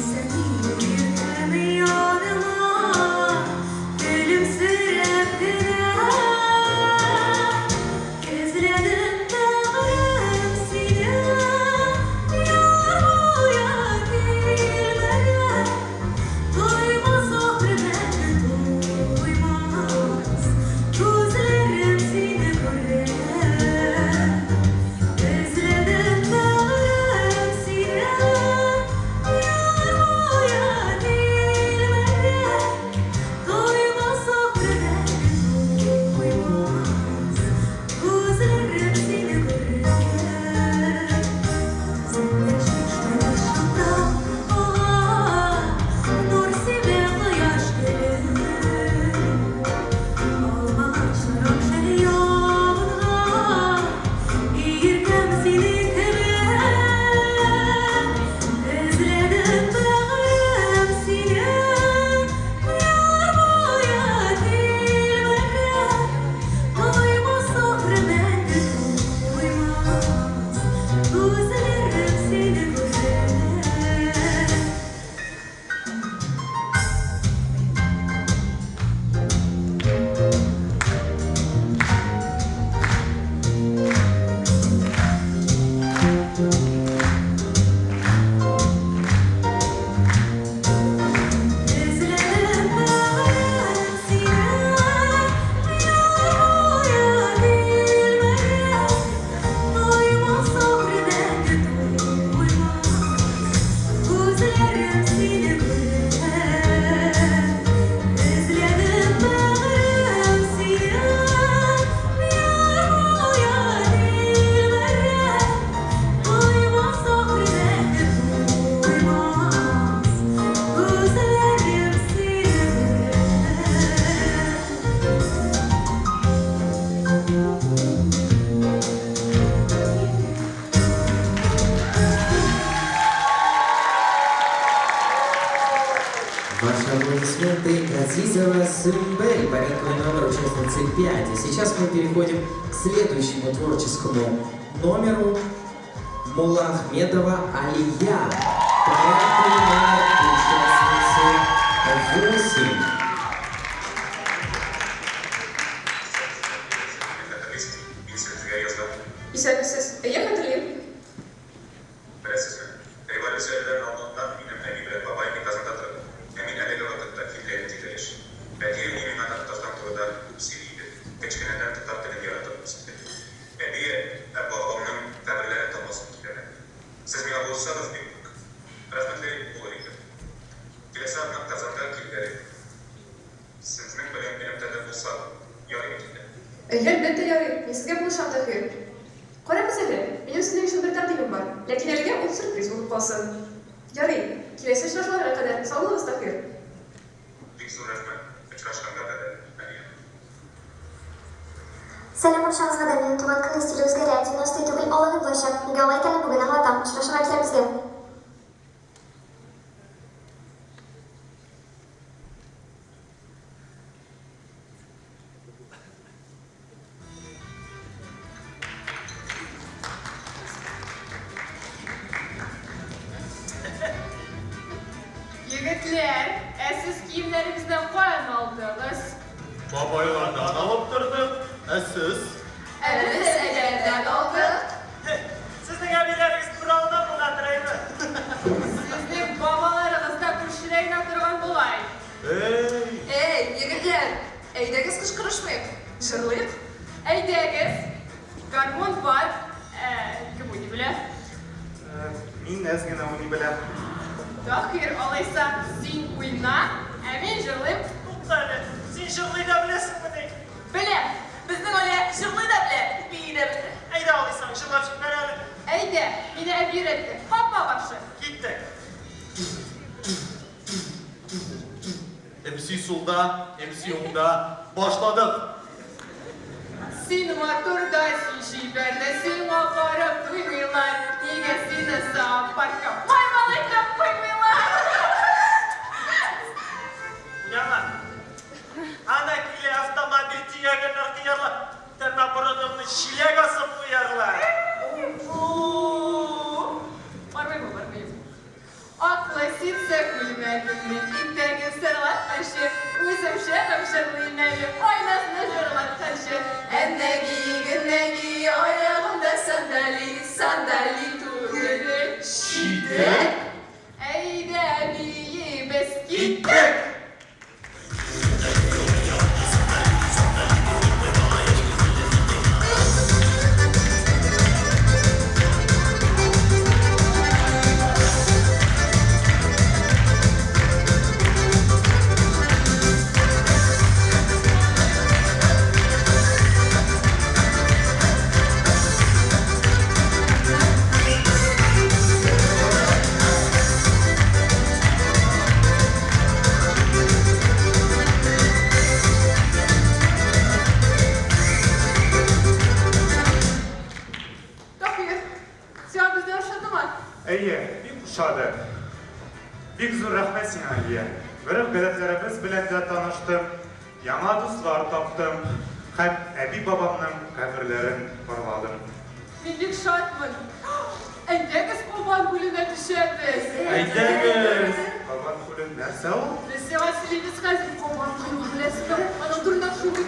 Сәни Газизова Сымбель, порядковый номер участницы 5. И сейчас мы переходим к следующему творческому номеру. Муллахмедова Алия, порядковый номер участницы 8. Исәнмесез. Әйе, хәтерлим. Беләсезме, революцияләрдән алдыннан минем әби белән бабай мин Казанда торды. Ә мин әлеге вакытта Финляндиядә яшим. Әтием миңа Татарстан турында күп сөйли иде. Кечкенәдән татар телен яратып үстем. Әби, ә бабамның каберләрен табасым килә. Сез миңа булышсагыз, бик рәхмәтле булыр идем. Киләсе атна Казанга килгән. Сезнең белән элемтәдә булсак, ярый бит инде. Әйе, әлбәттә ярый. Мин сезгә булышам, Таһир. Карагыз әле, минем сезнең өчен бер тәкъдимем бар. Ләкин әлегә ул сюрприз булып калсын. Ярый, киләсе очрашуларга кадәр. Сау булыгыз, Таһир. Бик зур рәхмәт. Очрашканга кадәр, Алия. Сәлам барчагызга да, минем туган көннең стиле үзгәрә, 90-е түгел, аланы булачак. Нигә алай икәнен бүген аңлатам. Очрашырга киләм безгә. Егетләр, ә сез киемнәрегезне каян алдыгыз? Бабайлардан алып тордык, ә сез? Ә без әбиләрдән алдык. Сезнең әбиләрегез Уралда булгандыр, әйме? Сезнең бабаларыгыз да күршедә генә торган бугай. Эй! Эй, егетләр, әйдәгез кычкырышмыйк, җырлыйк. Әйдәгез, гармун бар, ә кем уйный белә? Мин әз генә уйный беләм. Таһир, алайса, син уйна, ә мин җырлыйм. Тукта әле, син җырлый да беләсеңмени? Беләм, безнең Оля җырлый да белә, бии дә белә. Әйдә алайсаң, җырлап җибәр әле. Әйдә, мине әби өйрәтте. Капма-каршы. Киттек. MC сулда, MC уңда. Башладык! Син матур да, син чибәр дә, сиңа карап туймыйлар. Нигә сине зоопаркка маймыл итеп куймыйлар? Уяна. Ана килә автомобиль төягәннәр кыярлар. Тәмә борыныңны чиләк асып куярлар. Бармыйм, бармыйм. Ак лисица күлмәгемнең итәген сырлатканчы, үзем чыгып җырлыйм әле, Айназны җырлатканчы. Әннәги, геннәги, аягымда сандали, сандали түгел, читек. Әйдә, биибез, киттек! Таһир, сиңа бездә ошадымы? Әйе, бик ошады. Бик зур рәхмәт сиңа, Алия. Гореф-гадәтләребез белән дә таныштым, яңа дуслар таптым һәм әби-бабамның каберләрен барладым. Мин бик шатмын. Әйдәгез Кабан күленә төшәбез. Әйдәгез! Кабан күле нәрсә ул? Без сиңа сөйлибез хәзер. Кабан күлен беләсеңме? Аның турында шундый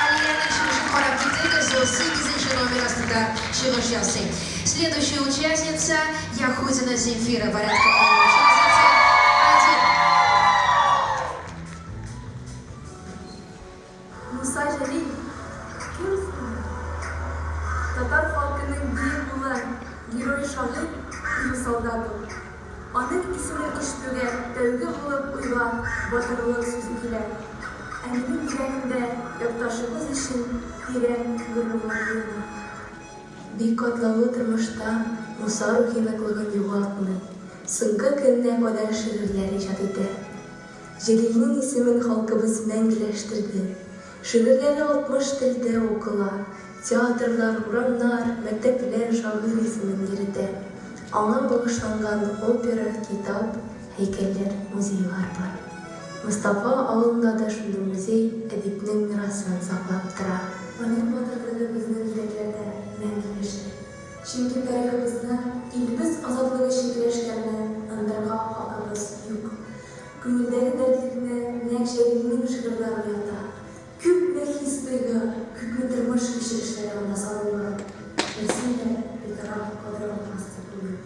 Алиянең чыгышын карап китегез, ул 8 номер астында чыгыш ясый. Следующая участница Яхудина Земфира, порядковая участница 1. Муса Җәлил кем соң? Татар халкының бөек улы, герой шагыйрь, кыю солдат ул. Аның исемен ишетүгә тәүге булып уйга батырлык сүзе килә. Ә минем йөрәгемдә якташыбыз өчен тирән горурлык уяна. Бик катлаулы тормышта Муса рухи ныклыгын югалтмый, соңгы көненә кадәр шигырьләр иҗат итә. Җәлилнең исемен халкыбыз мәңгеләштерде. Шигырьләре 60 телдә укыла, театрлар, урамнар, мәктәпләр шагыйрь исемен йөретә. Аңа багышланган опера, китап, һәйкәлләр, музейлар бар. Мостафа авылында да шундый музей әдипнең мирасын саклап тора. Аның батырлыгы безнең йөрәкләрдә мәңге яши. Чөнки тарихыбызны, илебез азатлыгы өчен көрәшкәнне онытырга хакыбыз юк. Күңелдәге дәртлекне нәкъ Җәлилнең шигырьләре уята. Күпме хис-тойгы, күпме тормыш кичерешләре анда салынган. Берсен дә битараф калдыра алмас дип уйлыйм.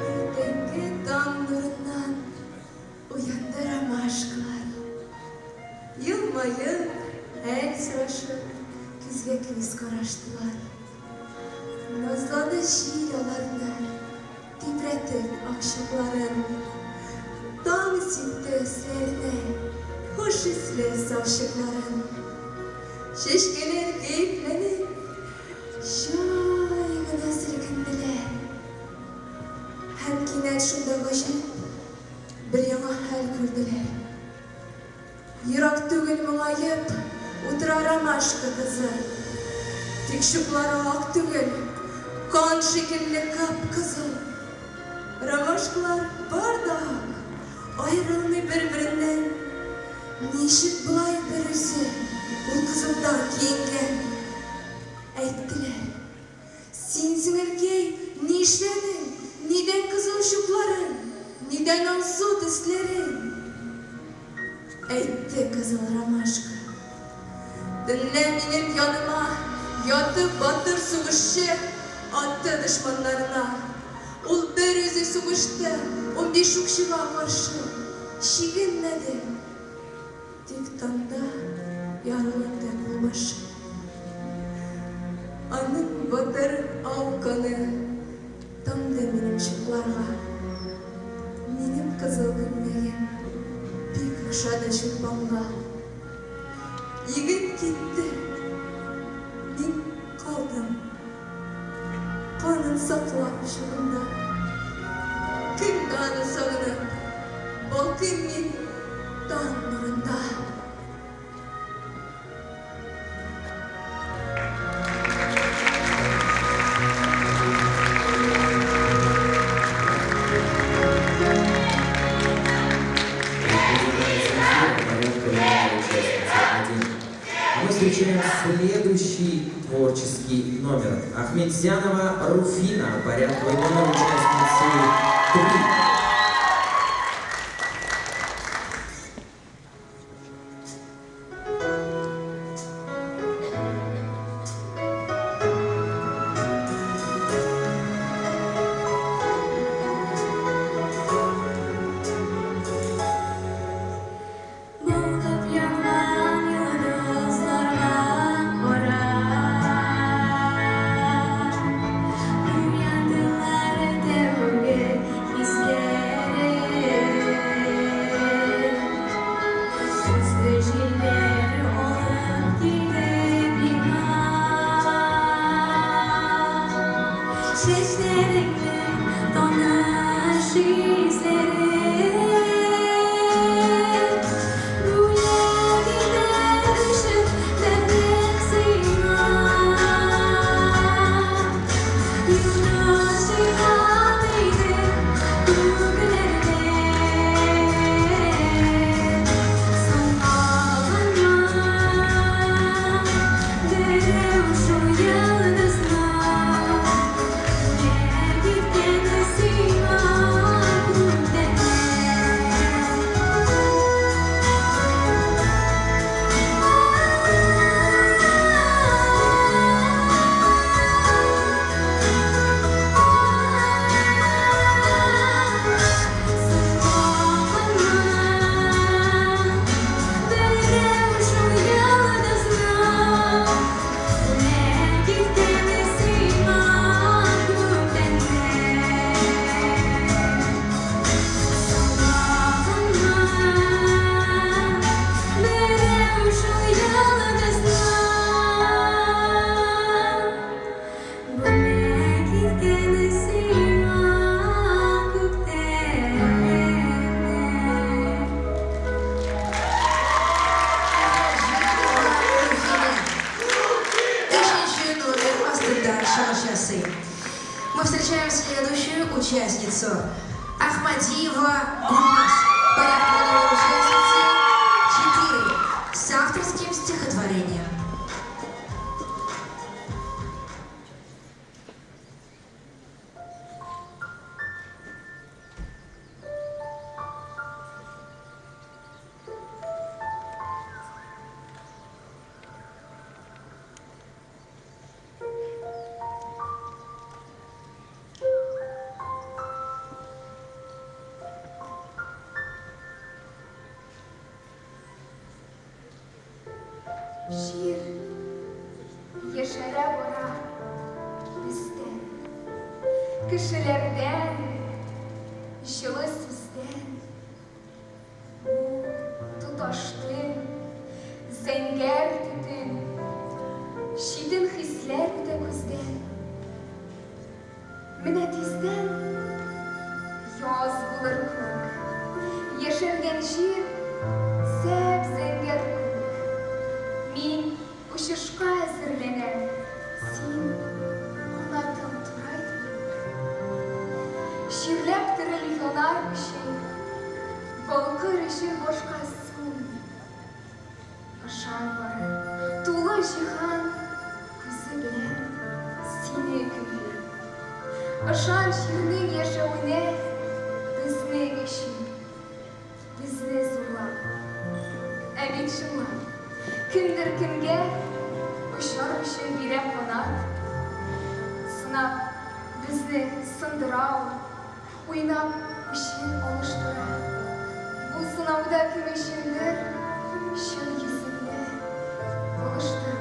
Иртәнге таң нурыннан уянды ромашкалар. Елмаеп, хәл сорашып, күзгә-күз караштылар. Назлады җил аларны, тибрәтеп ак чукларын. Таң сипте өсләренә хуш исле сафчыкларын. Чәчкәләр кәефләнеп, җай гына селкенделәр. Һәм кинәт шунда гаҗәп бер яңа хәл күрделәр. Ерак түгел моңаеп утыра ромашка кызы. Тик чуклары ак түгел, кан шикелле кып-кызыл. Ромашкалар бар да ак, аерылмый бер-береннән. Ничек болай берүзе ул кызылдан киенгән? Әйттеләр, Син, сеңелкәй, нишләдең? Нидән кызыл чукларың? Нидән алсу төсләрең? Әйтте кызыл ромашка. Төнлә минем яныма ятып батыр сугышчы атты дошманнарына. Ул бер үзе сугышты 15 укчыга каршы. Чигенмәде. Тик таңда яраланды кулбашы. Аның батыр ал каны тамды минем чукларга. Минем кызыл күлмәгем бик ошады Чулпанга. Егет китте, мин калдым. Канын саклап чугымда. Көн дә аны сагынып, балкыйм мин таң нурында. А мы встречаем следующий творческий номер. Ахметзянова Руфина, порядковый номер участницы 3. Балкып янган йолдызларга карап, Уяндылар тәүге хисләрем. ясый. Мы встречаем следующую участницу. Ахмадиева Гульназ. Порядковый номер участницы 4. С авторским стихотворением. Җир яшәрә бара бездән, кешеләрдән, җылы сүздән. Бу тоташ төн, зәңгәр төтен, читен хисләр үтә күздән. Менә тиздән яз булыр күк, яшәргән җир зәп-зәңгәр күк. Мин очышка әзерләнәм, син канатың турайтма. Чирләп терел янар өчен, балкыр өчен башка сүнми. Ышан бары, тулы җиһан күзе белән сине көйли. Ышан җирнең яшәвенә безнең өчен, безне зурлап. Ә бит чынлап, кемдер кемгә очар өчен бирә канат. Сынап безне сындыра ул, уйнап үчен алыштыра. Бу сынауда кем өчендер чын йөзеңне алыштырма.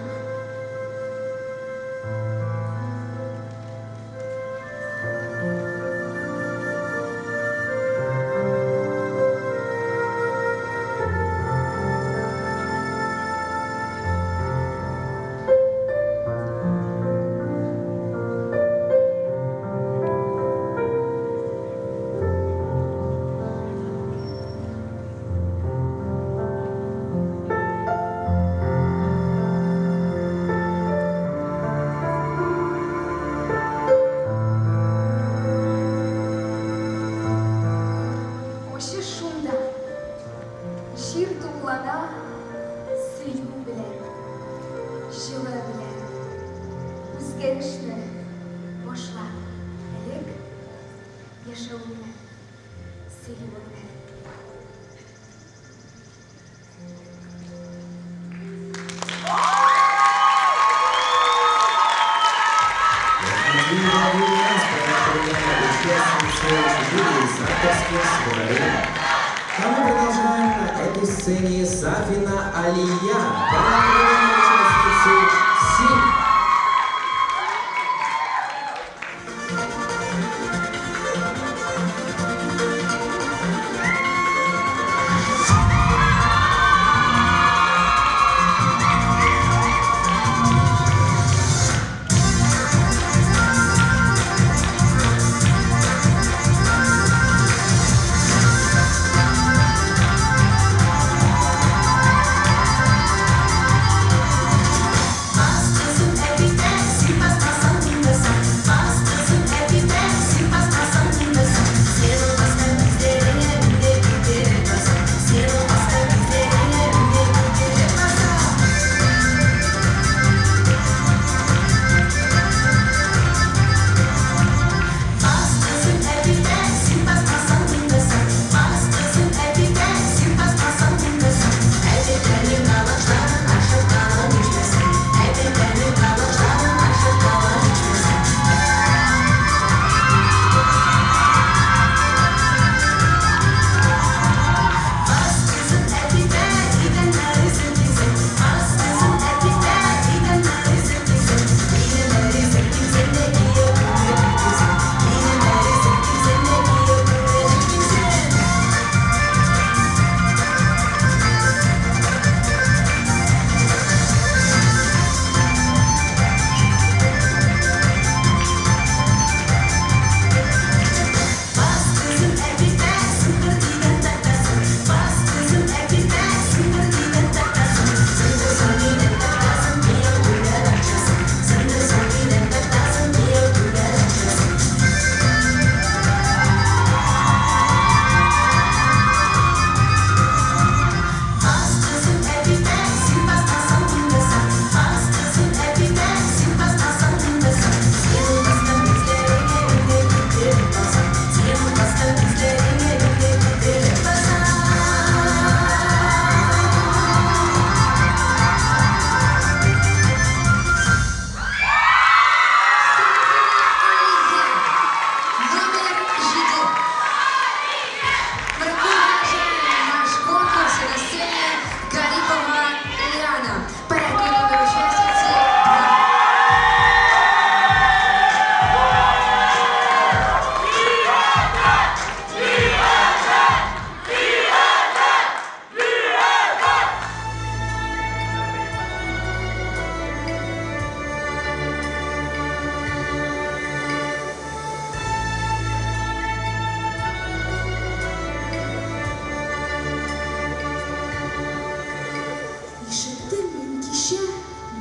Очыш шунда, җир туглана сөю белән, җылы белән. Үзгәрешне башла элек яшәвеңне, сөюеңне. Ахмадиева Гульназ, порядковый номер участницы 4 с авторским стихотворением. А мы продолжаем на этой сцене Сафина Алия, порядковый номер участницы 7.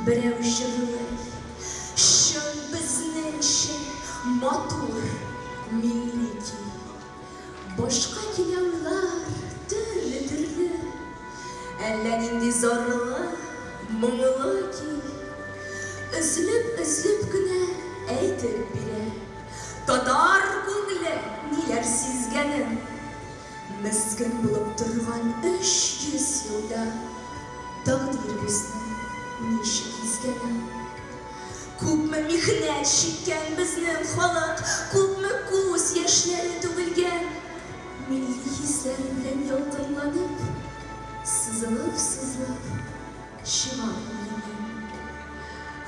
берәү җырлый. Чын безнеңчә матур милли көй. Башка килә уйлар төрле-төрле. Әллә нинди зарлы, моңлы көй. Өзелеп-өзелеп кенә әйтеп бирә. Татар күңеле ниләр сизгәнен. Мескен булып торган 300 елда тәкъдир безне ничек изгәнен. Күпме михнәт чиккән безнең халык, күпме күз яшьләре түгелгән. Милли хисләр белән ялкынланып, сызылып-сызлап чыга күңелемнән.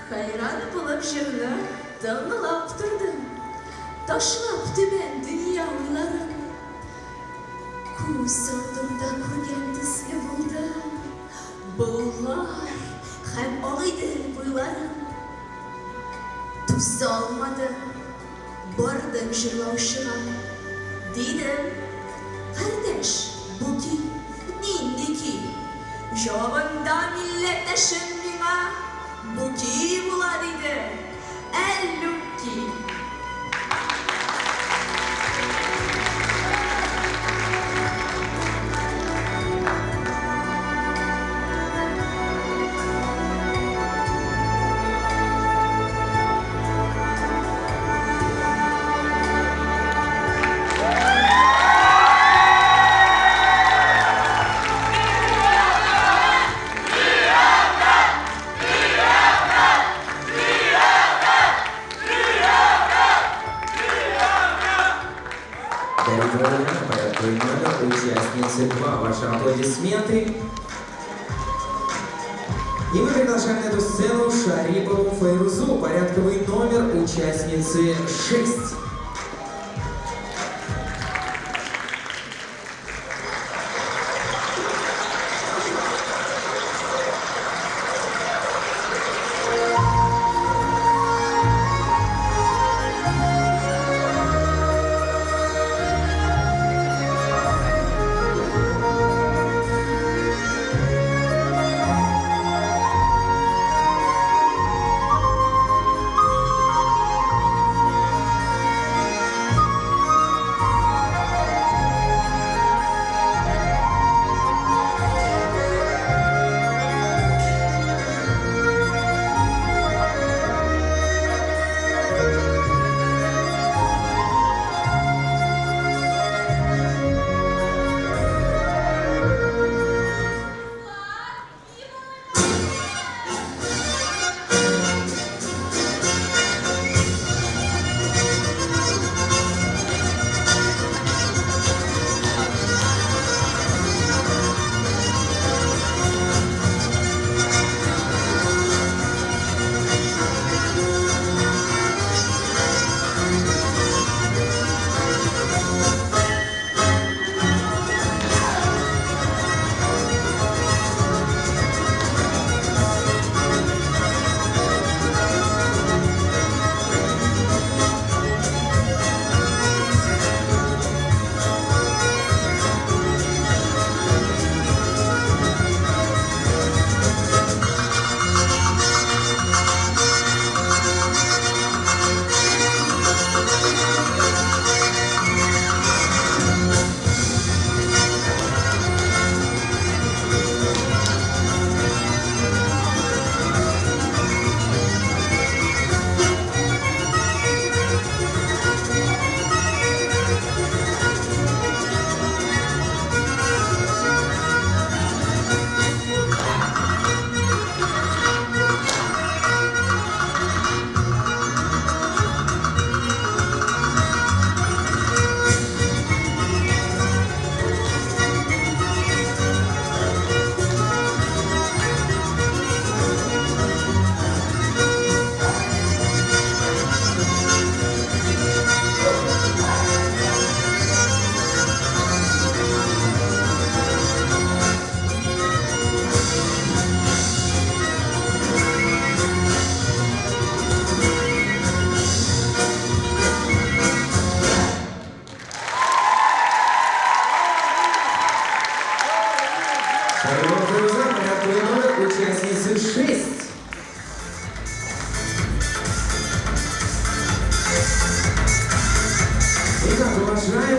Хәйран булып җырны тыңлап тордым, ташлап түбән дөнья уйларын. Күз алдымда күргән төсле булды Болгар һәм Агыйдел буйларын. Түзә алмадым, бардым җырлаучыга. Дидем, кардәш, бу көй нинди көй? Җавабында милләттәшем миңа, бу көй була, диде, Әллүки. Дарья порядковый номер участницы 2. Ваши аплодисменты. И мы приглашаем на эту сцену Шарипову Файрузу, порядковый номер участницы 6.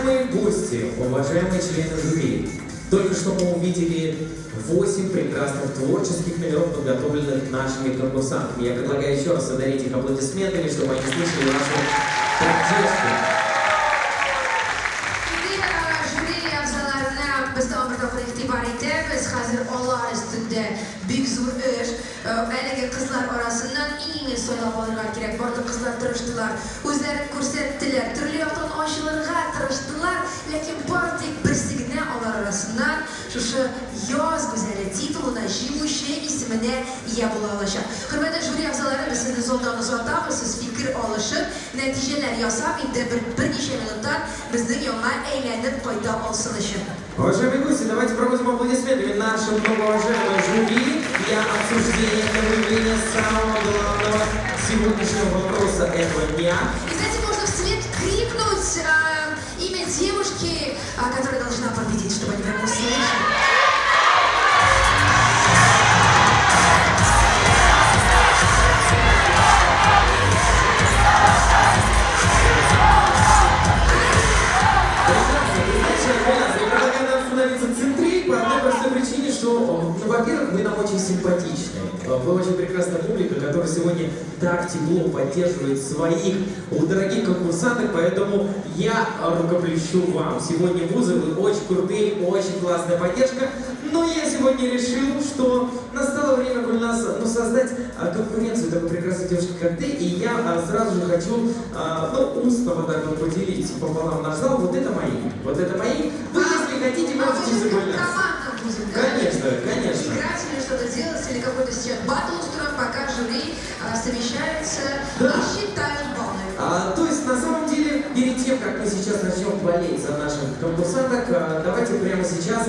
Уважаемые гости, уважаемые члены жюри, только что мы увидели 8 прекрасных творческих номеров, подготовленных нашими конкурсантами. Я предлагаю еще раз одарить их аплодисментами, чтобы они слышали вашу поддержку. Жюри әгъзаларына без тагын бер тапкыр игътибар итәбез. Хәзер алар өстендә бик зур эш. Әлеге кызлар арасыннан иң-иңен сайлап алырга кирәк. Барлык кызлар тырыштылар, үзләрен күрсәттеләр, төрле яктан ачылырга тырыштылар, ләкин бары тик берсе генә алар арасыннан шушы Яз гүзәле титулына җиңүче исеменә ия була алачак. Хөрмәтле жюри әгъзалары, без сезне залдан озатабыз, сез фикер алышып, нәтиҗәләр ясап, инде берничә минуттан безнең янга әйләнеп кайта алсын өчен. Уважаемые гости, давайте проводим аплодисментами наше многоуважаемое жюри для обсуждения, для выявления самого главного сегодняшнего вопроса этого дня. И знаете, можно вслед крикнуть имя девушки, которая должна победить, чтобы они прямо услышали. В центре по одной простой причине, что, ну, во-первых, вы нам очень симпатичны. Вы очень прекрасная публика, которая сегодня так тепло поддерживает своих дорогих конкурсанток, поэтому я рукоплещу вам. Сегодня вузы, вы очень крутые, очень классная поддержка, но я сегодня решил, что настало время у нас, ну, создать конкуренцию такой прекрасной девушки, как ты, и я сразу же хочу, ну, устно вот так вот поделить пополам наш зал. Вот это мои, вот это мои. Вы, если хотите, можете за Гульнас. Будем, да? Конечно, конечно. Играть или что-то делать, или какой-то сейчас батл устроим, пока жюри совещаются, да, и считают баллы. То есть, на самом деле, перед тем, как мы сейчас начнем болеть за наших конкурсанток, давайте прямо сейчас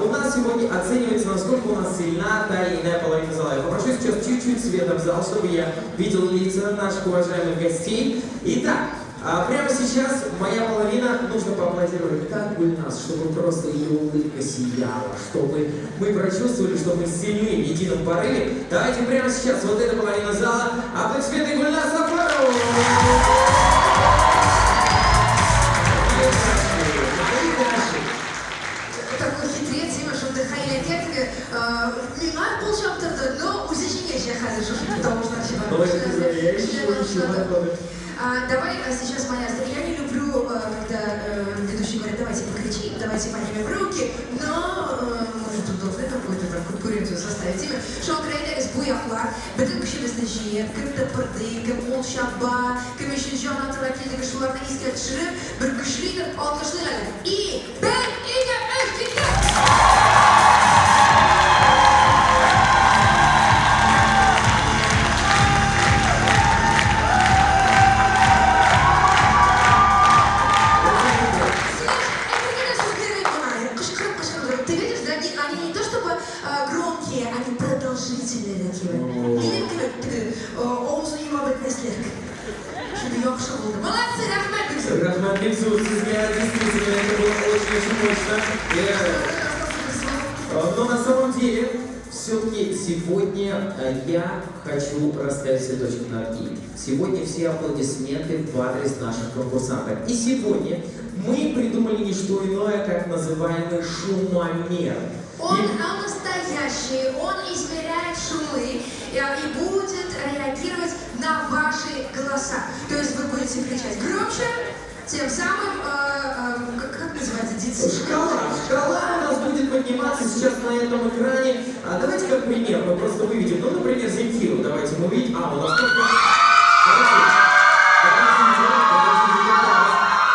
у нас сегодня оценивается, насколько у нас сильна та или иная половина зала. Я попрошу сейчас чуть-чуть света в зал, чтобы я видел лица наших уважаемых гостей. Итак, прямо сейчас моя половина, нужно поаплодировать так Гульнас, чтобы просто ее улыбка сияла, чтобы мы прочувствовали, что мы сильны в едином порыве. Давайте прямо сейчас вот эта половина зала. Аплодисменты Гульнас Сафарову! Такой хитрец, Дима, что ты хайлякетке, миңа кул чаптырды, но үзе җиңәчәк хәзер шушы тавышлар чыгарып. Давай сейчас, моя, я не люблю, когда ведущие говорят, давайте покричим, давайте поднимем руки, но мы же тут должны какую-то там конкуренцию составить. Именно, шуңа күрә әйдәгез бу яклар, бөтен көчебезне җыеп, кем тыпырдый, кем кул чаба, кем өчен җан атырга килдеге, шуларны искә төшереп, бер көчле итеп алкышлыйк әле. И, бер, ике, өч, киттек! Молодцы, рәхмәт! Рәхмәт бик зур сезгә, действительно, это было очень-очень мощно. Но на самом деле, все-таки сегодня я хочу расставить все точки над «и». Сегодня все аплодисменты в адрес наших конкурсанток. И сегодня мы придумали не что иное, как называемый шумомер. Он настоящий, он измеряет шумы и будет реагировать на ваши голоса. То есть вы будете кричать громче, тем самым, как называется, децибел? Шкала у нас будет подниматься сейчас на этом экране. Давайте как пример, мы просто выведем, ну, например, Земфиру, давайте мы увидим. У нас только...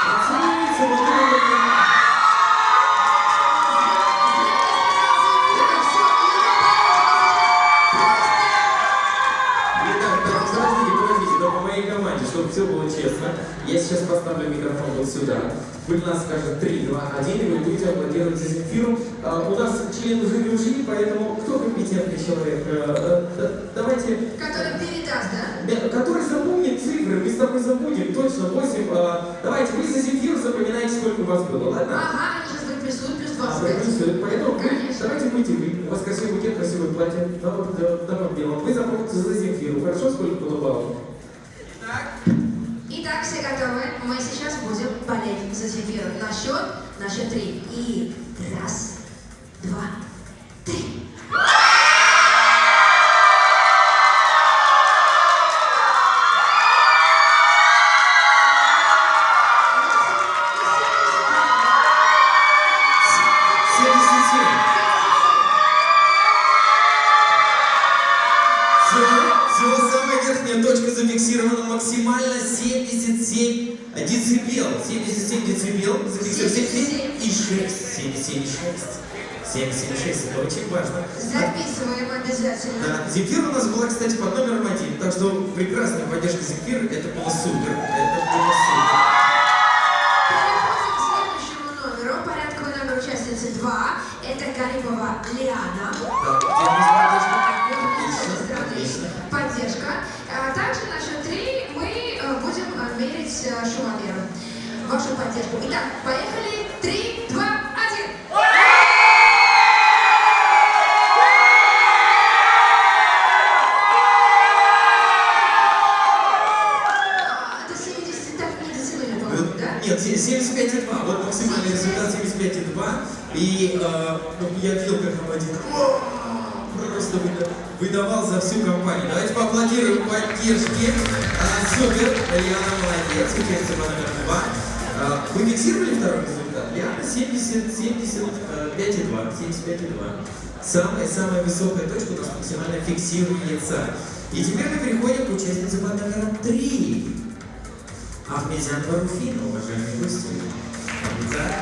Оценивается вот это. Чтобы все было честно, я сейчас поставлю микрофон вот сюда. Гульнас скажет 3, 2, 1, и вы будете аплодировать за Земфиру. У нас члены жюри ушли, поэтому кто компетентный человек? Давайте... Который передаст, да? Который запомнит цифры, мы с тобой забудем, точно, 8. Давайте, вы за Земфиру запоминаете, сколько у вас было, ладно? Ага, они сейчас приплюсуют, плюс 25. Приплюсуют, поэтому вы, давайте будете вы. У вас красивый букет, красивое платье, дама в белом. Вы запомните за Земфиру, хорошо, сколько было баллов? Итак, все готовы? Мы сейчас будем болеть за Земфиру. Земфира. На счет 3. И раз, два, три. Точка зафиксирована максимально 77 децибел. 77 децибел. Зафиксировано 77,6. 77,6. 77,6. Это очень важно. Записываем обязательно. Да. Земфира у нас была, кстати, под номером 1. Так что прекрасная поддержка Земфиры. Это было супер. Это было супер. Переходим к следующему номеру. Порядковый номер участницы 2. Это Каримова Лиана. Да, где у нас поддержка? Отлично, отлично. Поддержка. Также на счет 3 мы будем мерить шумомером вашу поддержку. Итак, поехали. 3, 2, 1. До 70 так не дотянули, по-моему, да? Нет, 75,2. Вот максимальный результат 75,2. И я видел, как там один просто выдавал за всю компанию. Давайте поаплодируем поддержке. Супер, Лиана молодец, участница по номеру 2. Вы фиксировали второй результат? Лиана 75,2. 75,2. Самая-самая высокая точка у нас максимально фиксируется. И теперь мы переходим к участнице под номером 3. Ахмедзянова Руфина, уважаемые гости. Итак.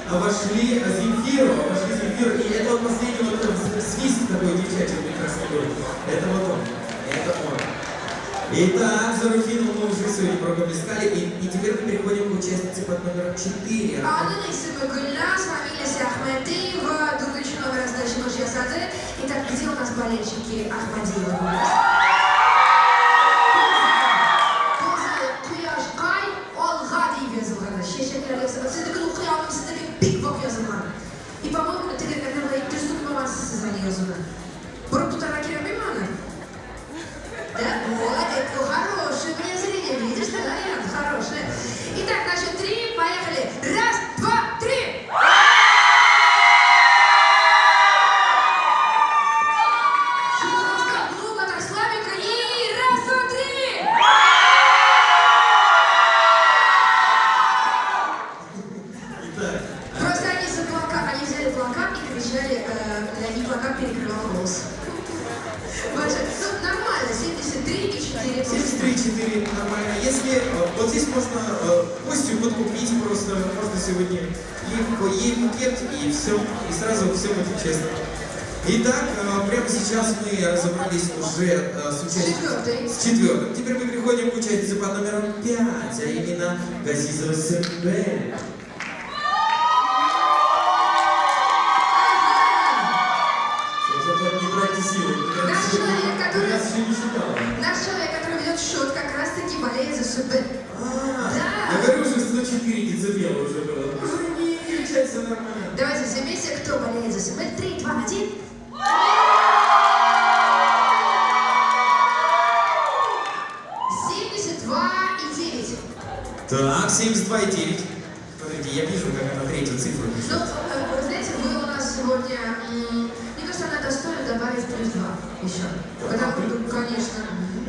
Обошли Земфиру, и это вот последний вот этот свист такой девчачий прекрасный был. Это вот он, это он. Итак, за Руфину мы уже сегодня прогомлескали, и теперь мы переходим к участнице под номером 4. Аның исеме Гөлназ, фамилиясе Ахмадиева, дүртенче номер чыгыш ясады. Итак, где у нас болельщики Ахмадиева? Кояшкай алга дип язылган. Чәчәкләр ясалган. Сезнекен укый алмыйм, сезнеке бик вак язылган. И, по-моему, теге наверное, дөрес укымагансыз сез аны язуны. Борып тотарга кирәкмиме аны? Да? Вот, это хорошее у меня зрение, видишь, да, Лариан? Хорошее. Итак, на счет 3, поехали. Раз, два, три! Ну-ка, так слабенько. И раз, два, три! Просто они за плакат, они взяли плакат и кричали, и плакат перекрывал голос. Ну, нормально, 73,4. 73,4, нормально. Если вот здесь можно Костю подкупить просто, можно сегодня ей букет, и все, и сразу все будет честно. Итак, прямо сейчас мы разобрались уже с участницей. С четвертым. Теперь мы переходим к участнице под номером 5, а именно Газизова Сэмбель. Наш человек, который ведет счет, как раз-таки болеет за Сумбель. Да. Я говорю, уже 104 децибела уже было. Уже не кричать, все нормально. Давайте все вместе, кто болеет за Сумбель. 3, 2, 1. 72,9. Так, 72,9. Смотрите, я вижу, как она третью цифру пишет. Ну, вы знаете, вы у нас сегодня... Мне кажется, она достойна добавить плюс 2 еще. Потому что, конечно,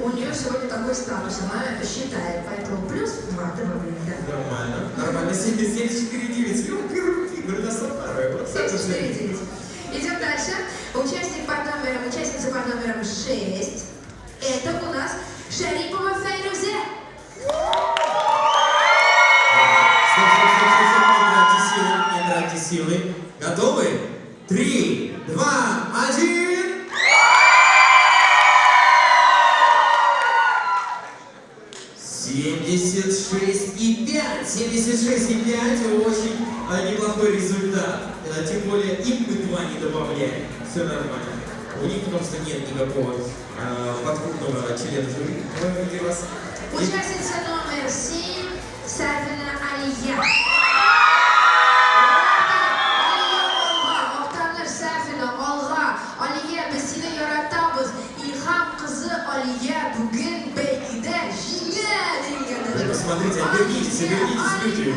у нее сегодня такой статус, она считает, поэтому плюс 2 добавляем, да. Нормально, нормально. 74,9. 74,9. Идем дальше. Участник под номером, участница под номером 6. Это у нас Шарипова Файрузе. Стоп, стоп, стоп, стоп, стоп, не тратьте силы, не тратьте силы. Готовы? 3, 2, 1. 76,5. 76,5. Очень неплохой результат. Тем более им мы 2 не добавляем. Все нормально. У них, потому что нет никакого подкупного члена жюри в виде вас. Участница номер 7 Сафина Алия. Актаныш Сафина, алга. Алия, без сине яратабыз. Илһам кызы Алия бүген бәйгедә җиңә дигән. Посмотрите, обернитесь, обернитесь, люди.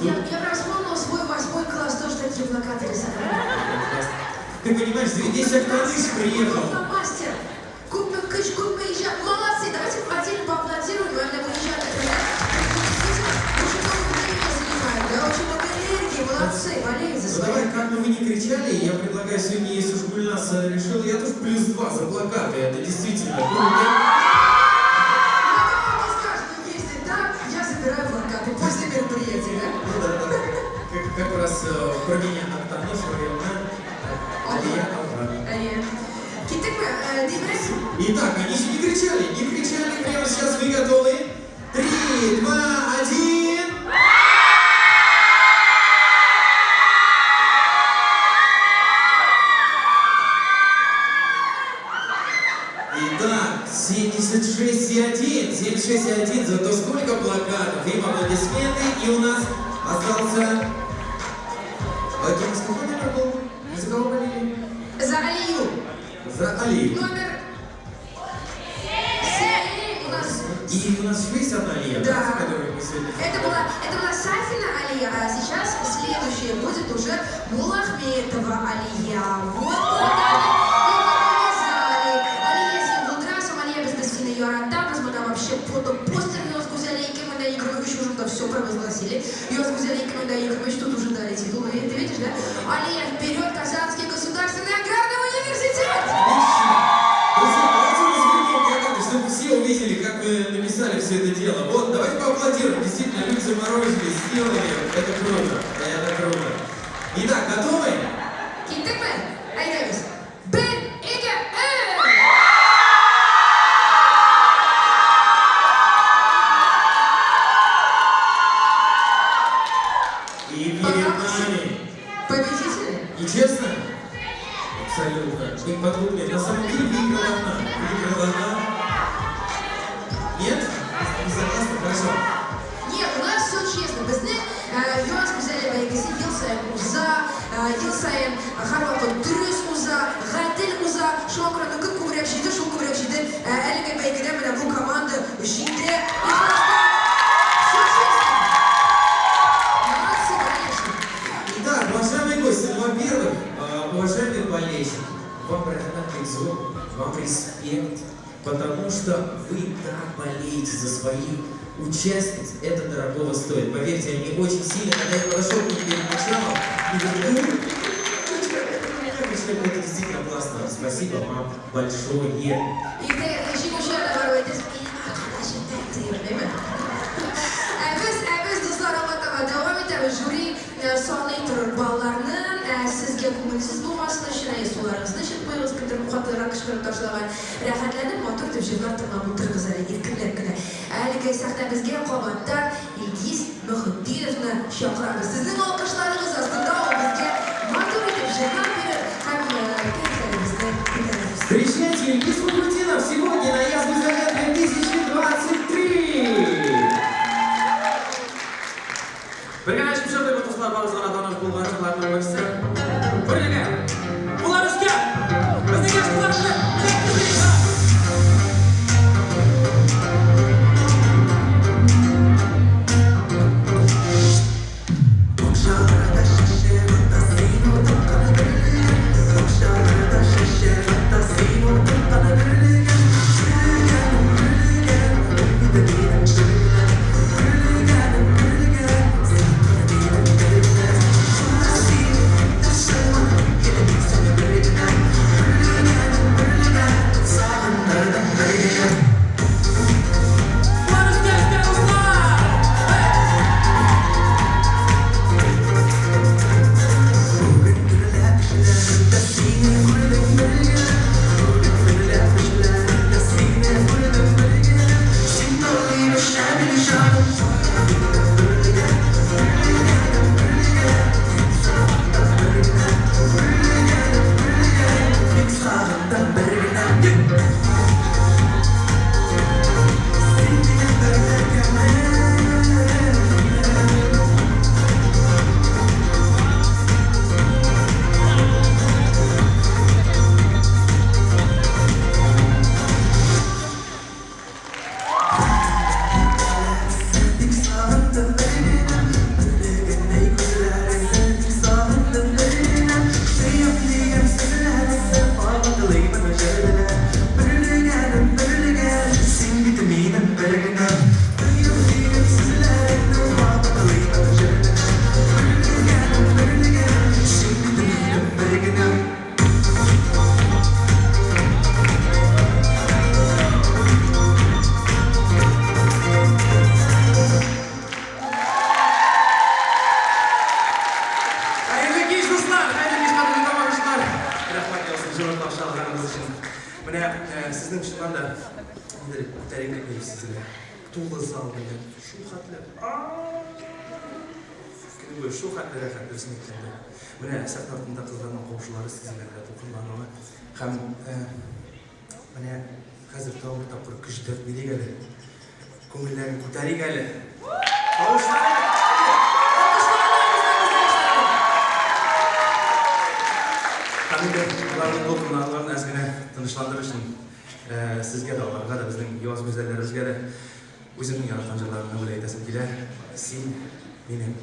Я прям вспомнил свой 8 класс, тоже такие плакаты рисовали. Ты понимаешь, весь Актаныш приехал. Мастер, күпме көч, күпме иҗат. Молодцы, давайте отдельно поаплодируем, наверное, выезжают. Очень много времени занимает, да, очень много энергии, молодцы, болеют за свои. Давай, как бы вы ни кричали, я предлагаю сегодня, если уж Гульнас решил, я тоже +2 за плакаты, это действительно круто. Я думала, ты скажешь, ну если так, я забираю плакаты после мероприятия, да? Ну да, да, как раз про меня Актаныш, района Алия Алга. Алия. Итак, они еще не кричали, не кричали, прямо сейчас вы готовы. 3, 2, 1. Итак, 76,1, 76,1, зато сколько плакатов, им аплодисменты, и у нас остался... Какой номер был? За кого болели? За Алию. За Алию. Номер 7 у нас. И у нас еще есть одна Алия, да, с которой мы сегодня... Это была Сафина Алия, а сейчас следующая будет уже Мулахметова Алия. Вот плакаты. Алия син булдырасың, Алия без сине яратабыз, мы там вообще фото-постер Яз Гүзәле 2023 уже там все провозгласили. Яз Гүзәле 2023 тут уже дали титул, ты видишь, да? Алия, вперед, Казанский государственный аграрный университет! Отлично! Друзья, давайте развернем плакаты, чтобы все увидели, как мы написали все это дело. Вот, давайте поаплодируем. Действительно, люди заморозились, сделали. Это круто, это круто. Итак, готовы? Киттекме? Әйдәгез. Бер, ике, өч! И перед нами победители. И честно? Абсолютно. Мы подумали, на самом деле выиграла она. Выиграла она. Нет? Не согласна? Хорошо. Нет, у нас все честно. Безнең Яз Гүзәле бәйгесе ел саен уза, ел саен һәрвакыт дөрес уза, гадел уза. Шуңа күрә кем күбрәк җыйды, шул күбрәк җыйды. Әлеге бәйгедә менә бу команда җиңде. Все честно. Молодцы, конечно. Итак, уважаемые гости, ну, во-первых, уважаемые болельщики, вам рәхмәт, вам респект, потому что вы так болеете за своих участниц, это дорогого стоит. Поверьте, они очень сильно, когда я подошел к ним перед началом, и говорю, это действительно классно. Спасибо вам большое. Без, дуслар, алга таба дәвам итәбез. Жюри саный торыр балларны, сезгә күңелсез булмасын өчен, әй, суларыгызны эчеп куегыз, кемдер катырак кычкырып ташлаган. Рәхәтләнеп, матур итеп җырлар тыңлап утырыгыз әле, иркенләп кенә. Әлеге сәхнәбезгә кабаттан Илгиз Мөхетдиновны чакырабыз. Сезнең алкышларыгыз астында ул безгә матур итеп җырлап бирер һәм кәефләребезне күтәрер. Встречайте, Ильгиз Мухетдинов сегодня на Яз Гүзәле 2023! Бергә әчеп чыгып дуслар, барыгызга таныш булган җырларның берсе. Бергә. Булар өскә. Безнең яшь кызларны эләктерик. Бакчаларда шешеп утта син утырткан гөлләр. Менә сезнең чыннан да ниндидер күтәренке кәеф сизелә. Тулы зал белән шул хәтле көне буе шул хәтле рәхәт дөресен әйткәндә. Менә сәхнә артында кызларның каушулары сизелә, дулкынлануы. Һәм менә хәзер тагын бер тапкыр көч дәрт бирик әле. Күңелләрен күтәрик әле. Тавышлар! Һәм инде аларның дулкынлануларын әз генә тынычландырыр өчен сезгә дә, аларга да, безнең яз гүзәлләребезгә дә үземнең яраткан җырларымны бүләк итәсем килә. Син минем.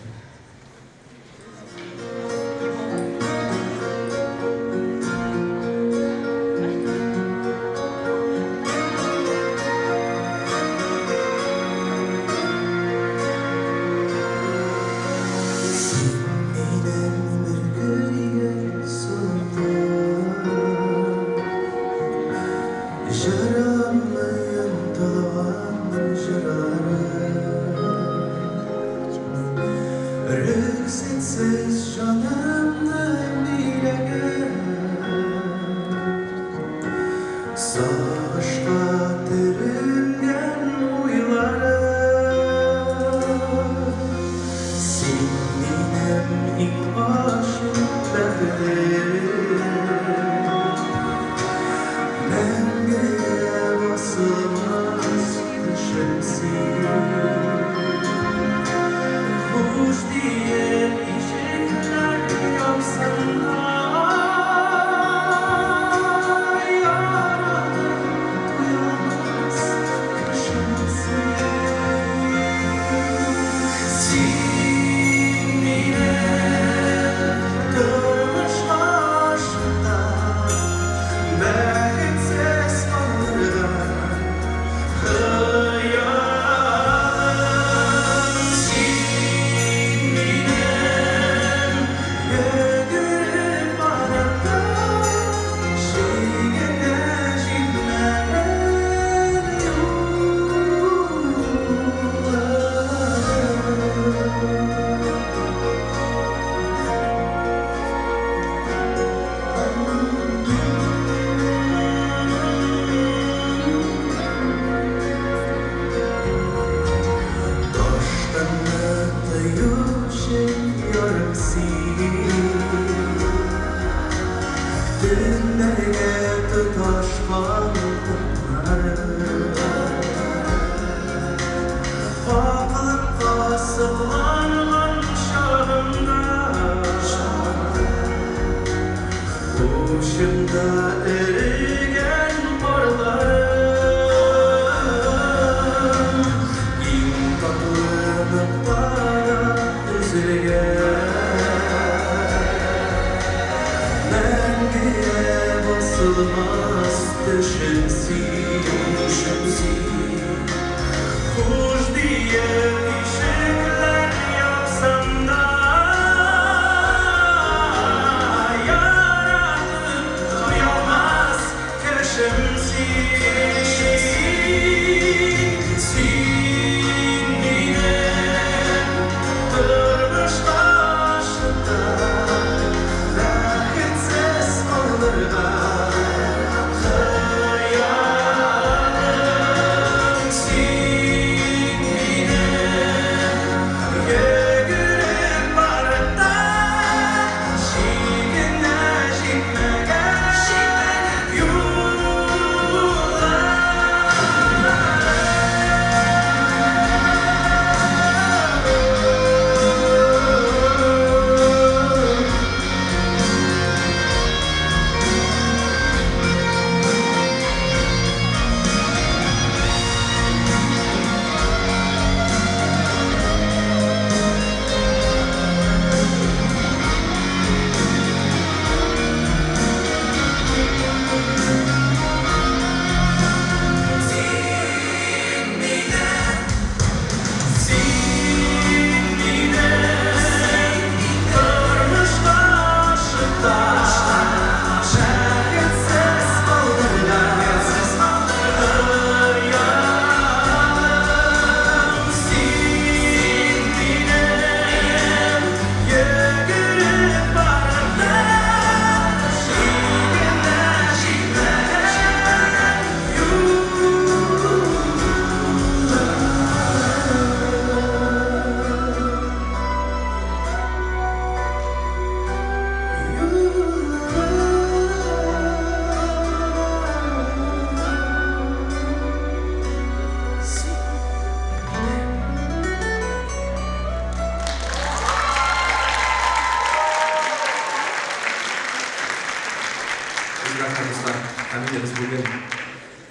Бик зур рәхмәт, дуслар. Һәм инде без бүген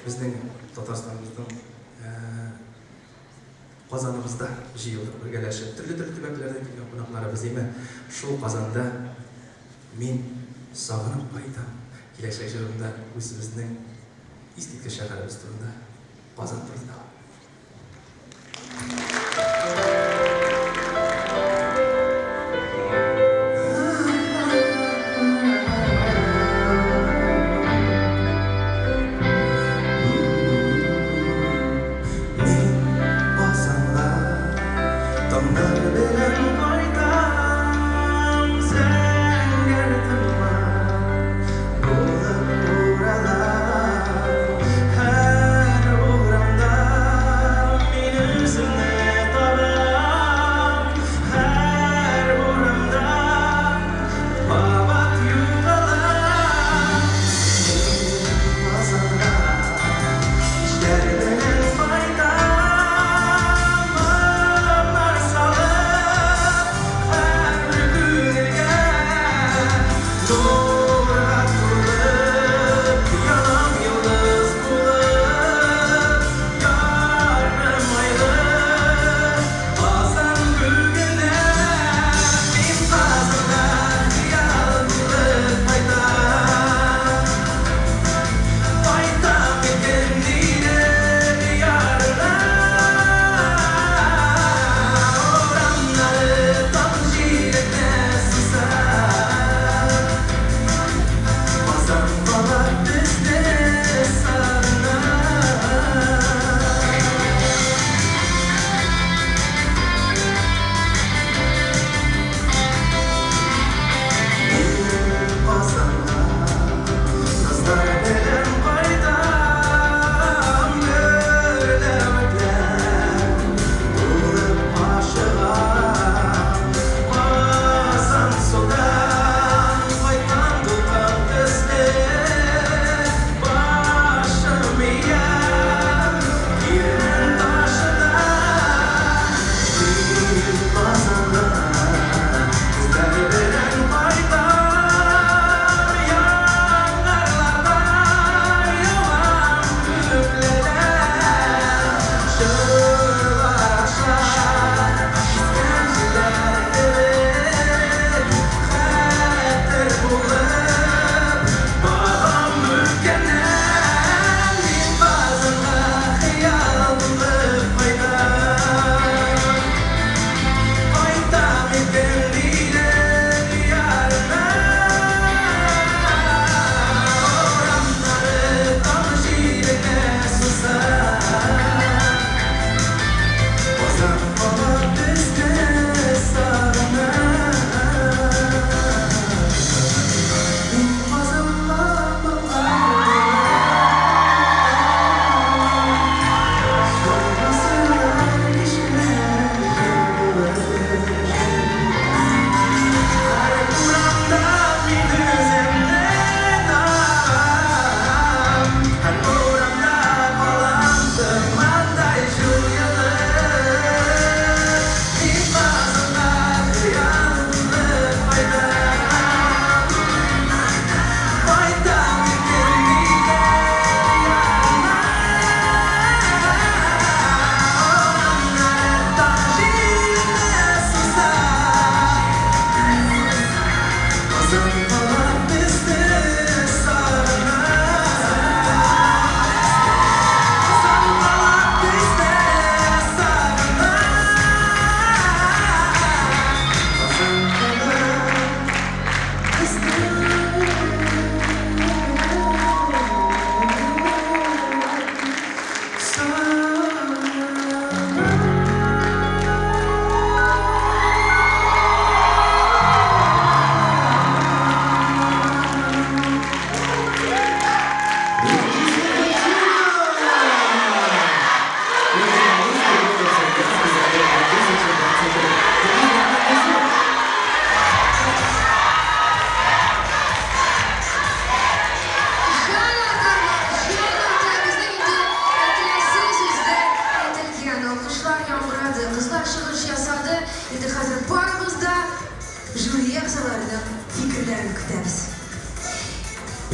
безнең Татарстаныбызның Казаныбызда җыелдык бергәләшеп. Төрле-төрле төбәкләрдән килгән кунакларыбыз, әйме, шул Казанда мин сагынып кайтам. Киләчәк җырымда үзебезнең искиткеч шәһәребез турында, Казан турында. Казанга таңнар белән кайтам, зәңгәр томан булып уралам. Һәр урамда мин үземне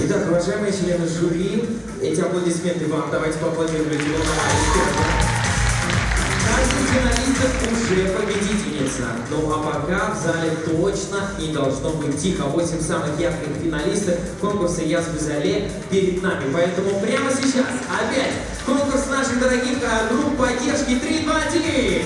Итак, уважаемые члены жюри, эти аплодисменты вам. Давайте поаплодируем Людмилу Каждый финалистов уже победительница. Ну а пока в зале точно не должно быть тихо. 8 самых ярких финалистов конкурса «Яз Гүзәле» перед нами. Поэтому прямо сейчас опять конкурс наших дорогих групп поддержки 3, 2, 1.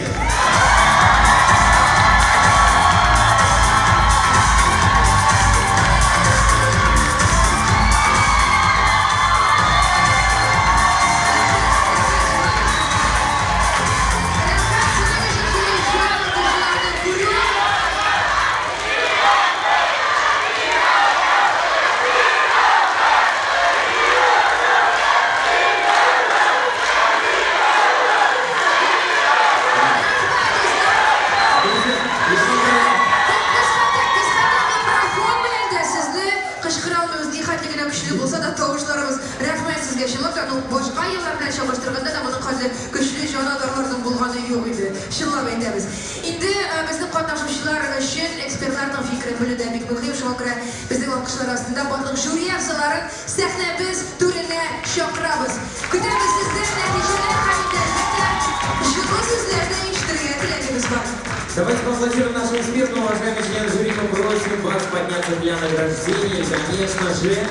Давайте поаплодируем нашим экспертам, уважаемые члены жюри, мы просим вас подняться для награждения. И, конечно же,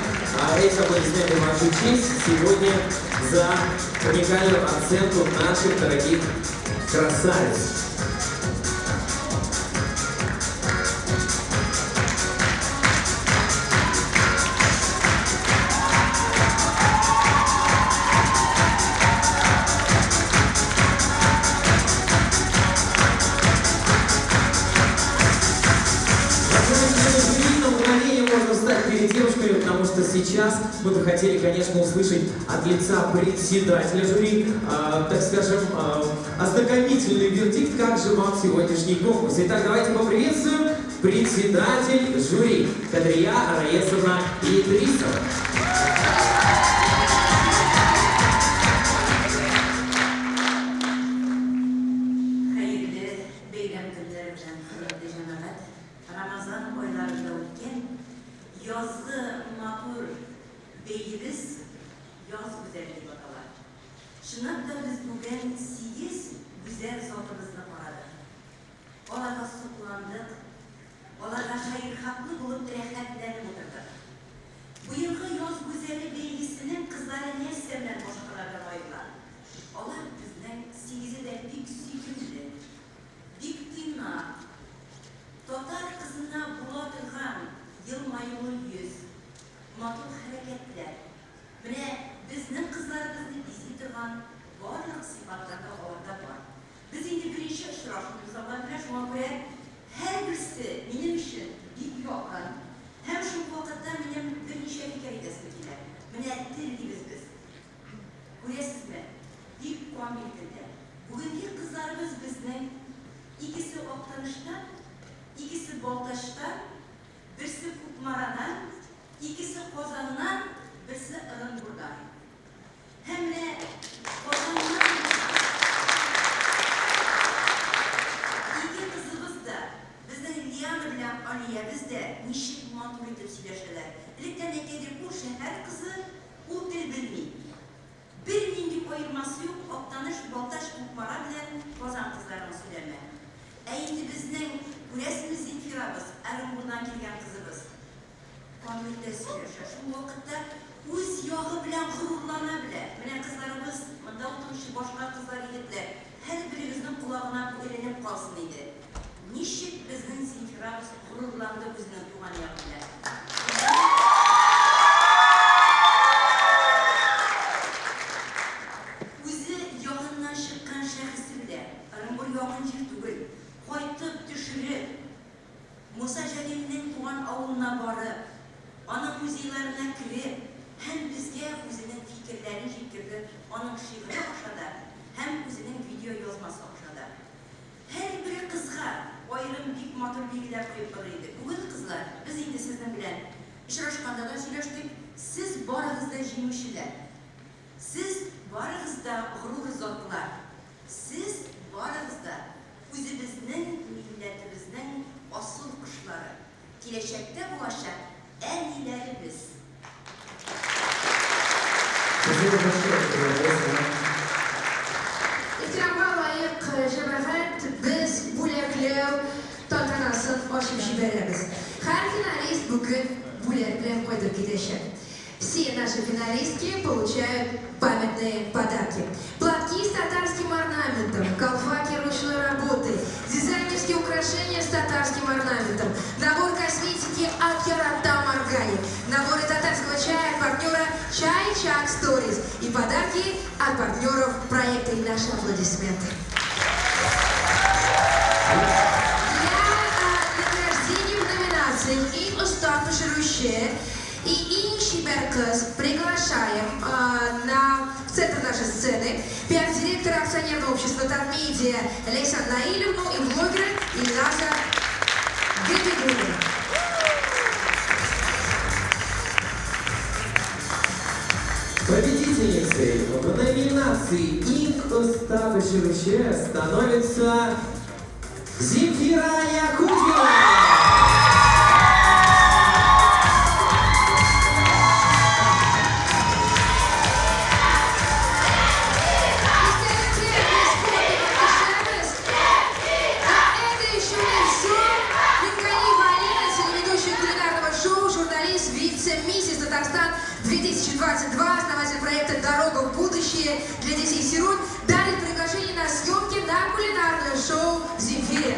эти аплодисменты в вашу честь сегодня за уникальную оценку наших дорогих красавиц. Сейчас мы бы хотели, конечно, услышать от лица председателя жюри, так скажем, ознакомительный вердикт, как же вам сегодняшний конкурс. Итак, давайте поприветствуем председатель жюри Кадрия Раесовна Идрисова. Киләчәктә булачак әниләребез. Спасибо большое, что Ихтирамга лаек җәмәгать, без бүләкләү тантанасын ачып җибәрәбез. Һәр финалист бүген бүләк белән кайтып китәчәк. Все наши финалистки получают памятные подарки. Платки с татарским орнаментом, калфаки ручной работы, дизайнерские украшения с татарским орнаментом, набор косметики от Яратам Органик, наборы татарского чая от партнера Чай Чак Сторис и подарки от партнеров проекта и наши аплодисменты. Для награждения в номинациях «Иң оста пешерүче» и «Иң чибәр кыз» приглашаем на центр нашей сцены пиар-директора акционерного общества «Татмедиа» Лейсан Наилевну и блогера Ильназа Габидуллина. Победительницей в номинации «Иң оста пешерүче» становится Земфира Якутина. Это еще не все. Мингалиева Алина, телеведущая кулинарного шоу, журналист, вице-миссис Татарстан 2022, основатель проекта «Дорога в будущее» для детей-сирот, дарит приглашение на съемки на кулинарное шоу в Земфире.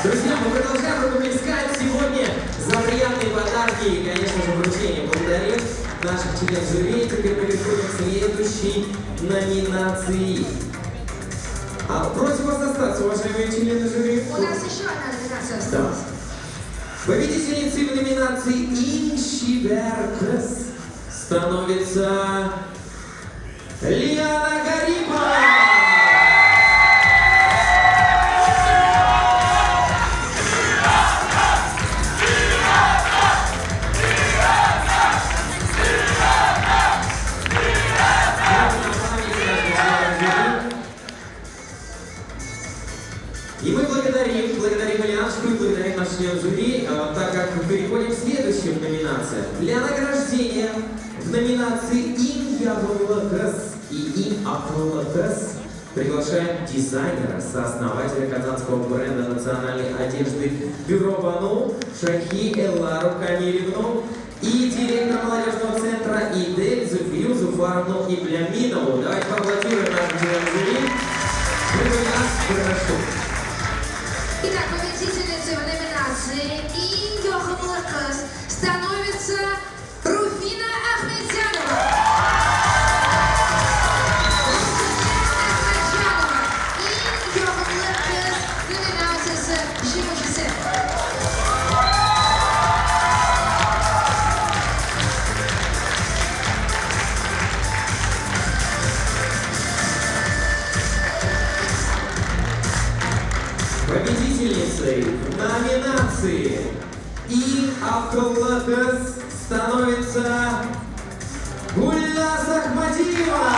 Друзья, мы продолжаем рукоплескать сегодня за приятные подарки и, конечно же, вручение. Благодарим наших членов жюри. Теперь переходим к следующей номинации. Просим вас остаться, уважаемые члены жюри. У нас еще одна номинация осталась. Да. Победительницей в номинации «Иң чибәр кыз» становится Лиана Гарипова. И мы благодарим Лианочку и благодарим наш член жюри, так как переходим к следующим номинациям. Для награждения в номинации «Иң ягымлы кыз» и «Иң акыллы кыз» приглашаем дизайнера, сооснователя казанского бренда национальной одежды «Бюро Бану» Шахи Эллару Камилевну и директора молодежного центра «Идель» Зульфию Зуфаровну Ибляминову. Давайте поаплодируем нашим членам жюри. Прошу. Итак, победительницей в номинации «Иң ягымлы кыз» становится Руфина Ахметзянова. Руфина Ахметзянова. Иң ягымлы кыз номинациясе җиңүчесе. Победительницей в номинации «Иң акыллы кыз» становится Гульназ Ахмадиева.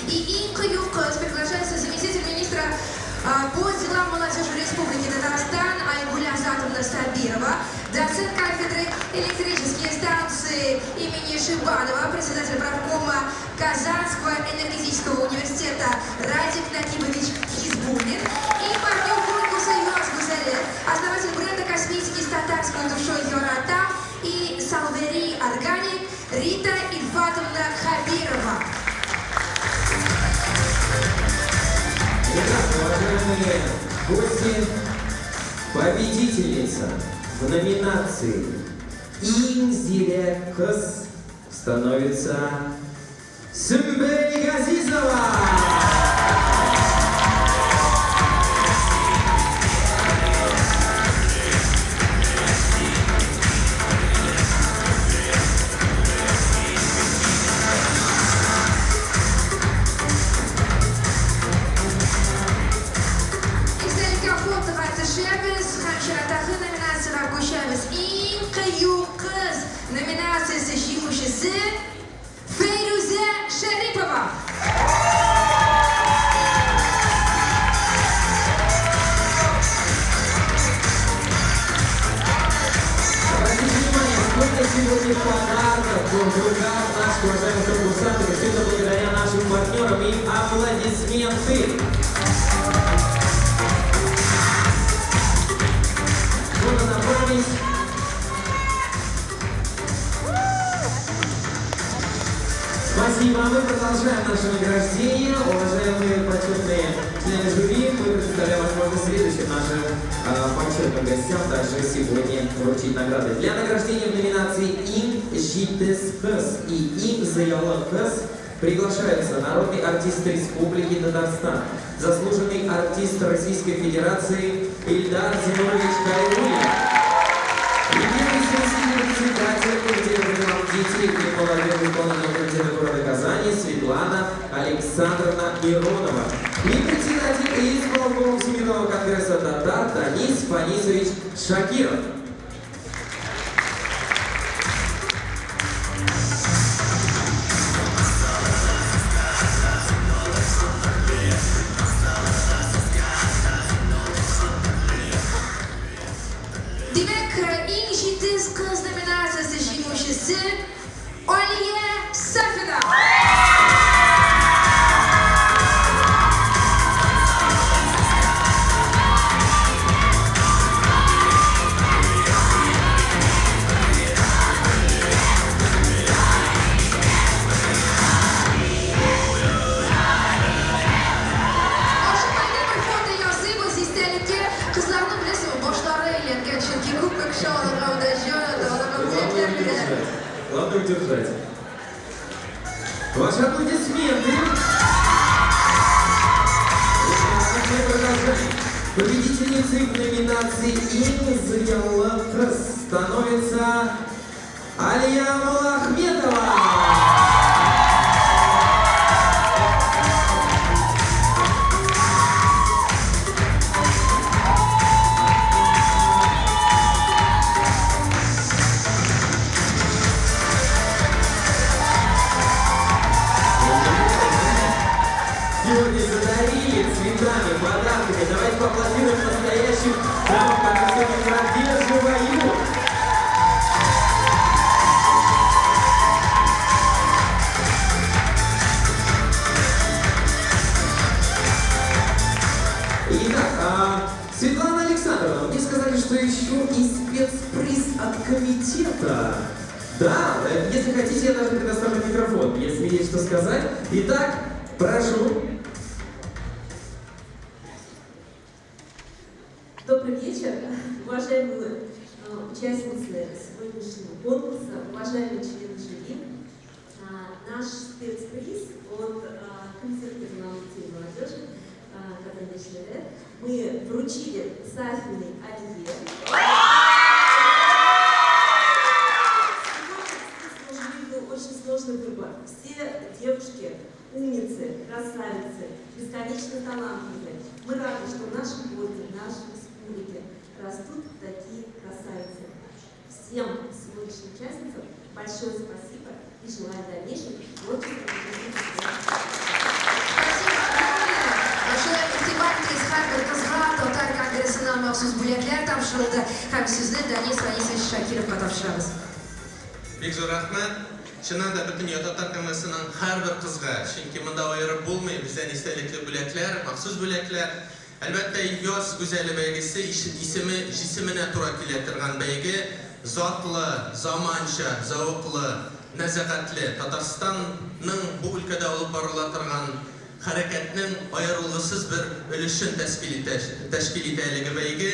И Иң кыю кыз приглашается заместитель министра по делам молодежи Республики Татарстан Айгуль Азатовна Сабирова, доцент кафедры электрические станции имени Шибанова, председатель правкома Казанского энергетического университета Радик Накибович Хизбуллин и партнер конкурса «Яз Гузеле», основатель бренда косметики с татарской душой «Йората» и Салвери Органик Рита Ильфатовна Хабирова. Итак, уважаемые гости, победительница в номинации «Иң зирәк кыз» становится Сөмбел Газизова. кыю кыз номинациясе җиңүчесе Фәйрүзә Шәрипова. Обратите внимание, сколько сегодня подарков в руках наших уважаемых конкурсантов. И все это благодаря нашим партнерам и аплодисменты. Вот она память. Спасибо. Мы продолжаем наше награждение. Уважаемые почетные члены жюри, мы предоставляем возможность следующим нашим почетным гостям также сегодня вручить награды. Для награждения в номинации «Иң җитез кыз» и «Иң зыялы кыз» приглашаются народный артист Республики Татарстан, заслуженный артист Российской Федерации Ильдар Зинурович Хайруллин, и первый заместитель председателя комитета по делам детей и молодежи исполнительного комитета города Казани Светлана Александровна Миронова и председатель исполкома Всемирного конгресса татар Данис Фанисович Шакиров. Димәк, иң җитез кыз номинациясе җиңүчесе Алия Сафина. Ашыкмыйда бер фото ясыйбыз истәлеккә. Кызларның беләсеңме, башлары әйләнгән, чөнки күпме кеше аларга монда җан ата, аларга Главное бүләкләр бирәләр. удержать. Главное удержать. Ваши аплодисменты. Итак, мы продолжаем. Победительницей в номинации «Иң зыялы кыз» становится Алия Муллахметова. Сегодня задарили цветами, подарками. Давайте поаплодируем настоящим дамам, которые сегодня поддерживают. Итак, Светлана Александровна, мне сказали, что еще и спецприз от комитета. Да, если хотите, я даже предоставлю микрофон, если есть что сказать. Итак, прошу. Добрый вечер, уважаемые участницы сегодняшнего конкурса, уважаемые члены жюри. Наш спецприз от Комитета по делам детей и молодежи Казань яшьләре мы вручили Сафиной Алие. Сегодня, жюри был очень сложный выбор. Все девушки умницы, красавицы, бесконечно талантливые. Мы рады, что в нашем городе, в нашей республике растут такие красавицы. Всем сегодняшним участницам большое спасибо и желаю дальнейших творческих успехов. Спасибо огромное. Шулай игътибар итегез, һәрбер кызга татар конгрессыннан махсус бүләкләр тапшырылды һәм сүзне Данис Фанисович Шакировка тапшырабыз. Бик зур рәхмәт. Чыннан да Бөтендөнья татар конгрессының һәрбер кызга, чөнки монда аерып булмый, бездән истәлекле бүләкләр, махсус бүләкләр. Әлбәттә, яз гүзәле бәйгесе исеме җисеменә туры килә торган бәйге, затлы, заманча, зәвыклы, нәзакәтле Татарстанның бу өлкәдә алып барыла торган хәрәкәтнең аерылгысыз бер өлешен тәшкил итә, тәшкил итә әлеге бәйге.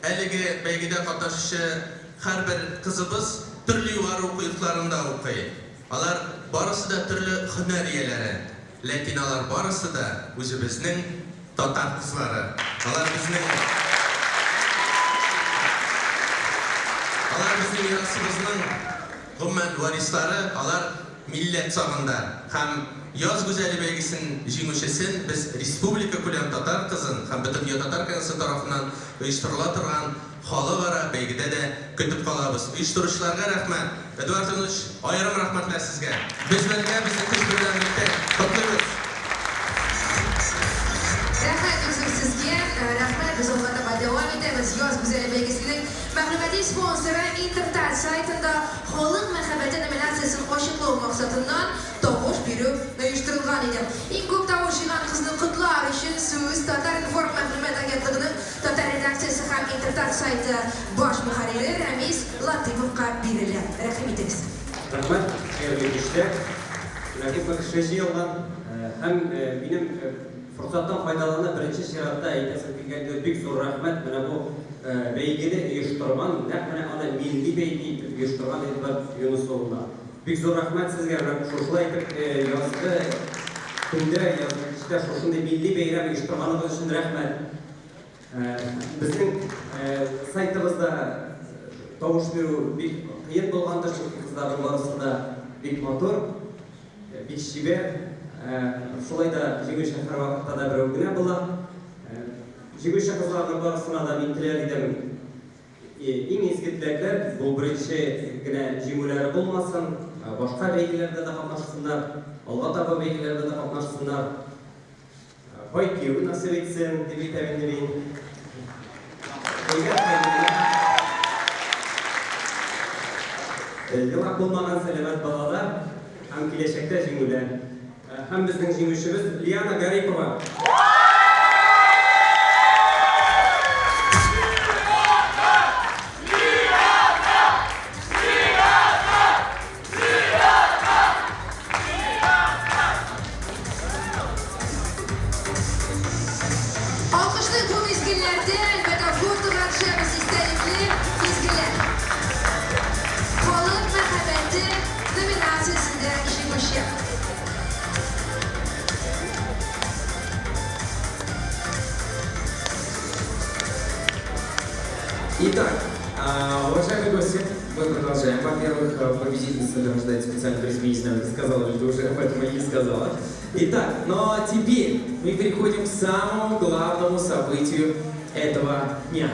Әлеге бәйгедә катнашучы һәрбер кызыбыз төрле югары уку йортларында укый. Алар барысы да төрле һөнәр ияләре. Ләкин алар барысы да үзебезнең татар кызлары. Алар безнең мирасыбызның гомумән варислары, алар милләт сагында. Һәм яз гүзәле бәйгесен җиңүчесен без республика күләм татар кызын һәм Бөтендөнья татар конгрессы тарафыннан оештырыла торган халыкара бәйгедә дә көтеп калабыз. Оештыручыларга рәхмәт. Эдуард Иванович, аерым рәхмәтләр сезгә. Без бергә, безнең көч бердәмлектә. Котлыйбыз! Рәхмәт Юсуф сезгә, рәхмәт. Без алга таба дәвам итәбез. Яз гүзәле бәйгесенең мәгълүмати спонсоры Интертат сайтында Халык мәхәббәте номинациясен ачыклау максатыннан тавыш бирү оештырылган иде. Иң күп тавыш җыйган кызны котлар өчен сүз Татар-информ мәгълүмат агентлыгының татар редакциясе һәм Интертат сайты баш мөхәррире Рәмис Латыйповка бирелә. Рәхим итегез. Рәхмәт, хәерле кичләр. Менә күпме кеше җыелган. Һәм минем форсаттан файдаланып, беренче чиратта әйтәсем килгән иде, бик зур рәхмәт менә бу бәйгене оештырган, нәкъ менә аны милли бәйге итеп оештырган Эдвард Юнысовна. Бик зур рәхмәт сезгә, менә шушылай итеп язгы көндә, язгы кичтә шушындый милли бәйрәм оештырганыгыз өчен рәхмәт. Безнең сайтыбызда тавыш бирү бик кыен булгандыр, чөнки кызларның барысы да бик матур. Бик чибәр. Шулай да җиңүче һәрвакытта да берәү генә була. Җиңүче кызларның барысына да мин теләр идем иң изге теләкләр. Бу беренче генә җиңүләре булмасын, башка бәйгеләрдә дә катнашсыннар, алга таба бәйгеләрдә дә катнашсыннар. Бай кияү насыйп итсен, дип әйтәм инде мин. Әйбәт гаиләдә. Елак булмаган сәламәт балалар һәм киләчәктә җиңүләр. Һәм безнең җиңүчебез Лиана Гарипова. Алкышлыйк бу мизгелләрдә, әлбәттә, фотога төшәбез истәлекле мизгелләр. Халык мәхәббәте номинациясендә җиңүче. Итак, уважаемые гости, мы продолжаем. Во-первых, победительница награждает специально приз, я не знаю, сказала ли ты уже об этом или не сказала. Итак, ну а теперь мы переходим к самому главному событию этого дня.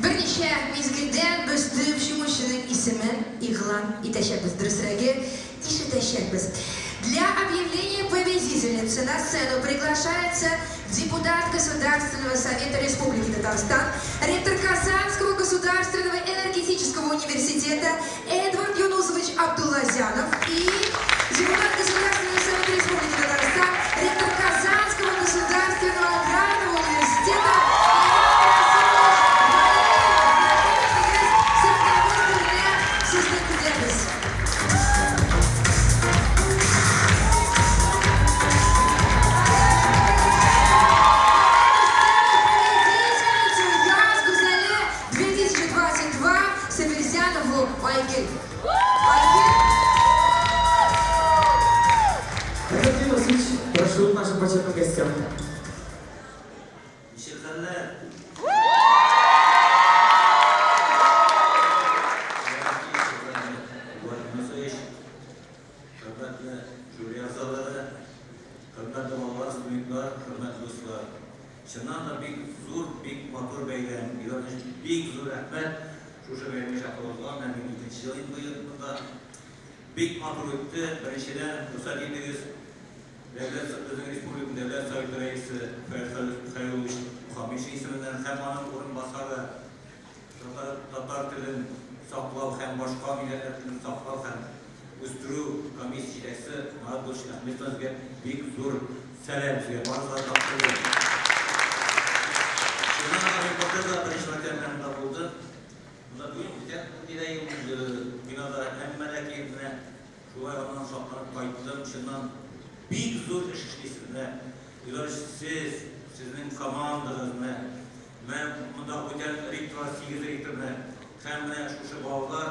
Берничә мизгелдән без төп җиңүченең исемен игълан итәчәкбез, дөресрәге, ишетәчәкбез. Для объявления победительницы на сцену приглашается депутат Государственного совета Республики Татарстан, ректор Казанского государственного энергетического университета Эдвард Юнусович Абдуллазянов и депутат Государственного совета Республики Татарстан, ректор Казанского государственного аграрного университета Сезне көтәбез. Победительницу Яз Гүзәле 2022 Сабирзянову Айгөл. Айгөл. Эдвард Юнусович, прошу к нашим почетным гостям. Ничек хәлләр? Эдуард Юнусович, хөрмәтле жюри әгъзалары, хөрмәтле балалар, студентлар, хөрмәтле дуслар. Чыннан да бик зур, бик матур бәйрәм. Эдуард Юнусович, бик зур рәхмәт. Шушы бәйрәмгә чакыруыгызга. Менә мин икенче ел инде быел монда. Бик матур үтте. Беренчедән, рөхсәт итегез, Дәүләт безнең республика Дәүләт Советы рәисе Фәрит Хәлилович Мухаметшин исеменнән һәм аның урынбасары татар, татар телен саклау һәм башка милләтләр телен саклау һәм үстерү комиссия җитәкчесе Марат Булыш Әхмәтович сезгә бик зур сәлам сезгә барыгызга тапшырыйм. Чыннан да мин былтыр да беренче мәртәбә менә монда булдым. Монда түгел, бүтән нидә бинада, әмма ләкин менә шулай аннан шатланып кайттым. Чыннан бик зур эш эшлисез. Менә Илдар, сез, сезнең командагыз менә менә монда бүтән ректорлар, сигез ректор менә һәм менә шушы балалар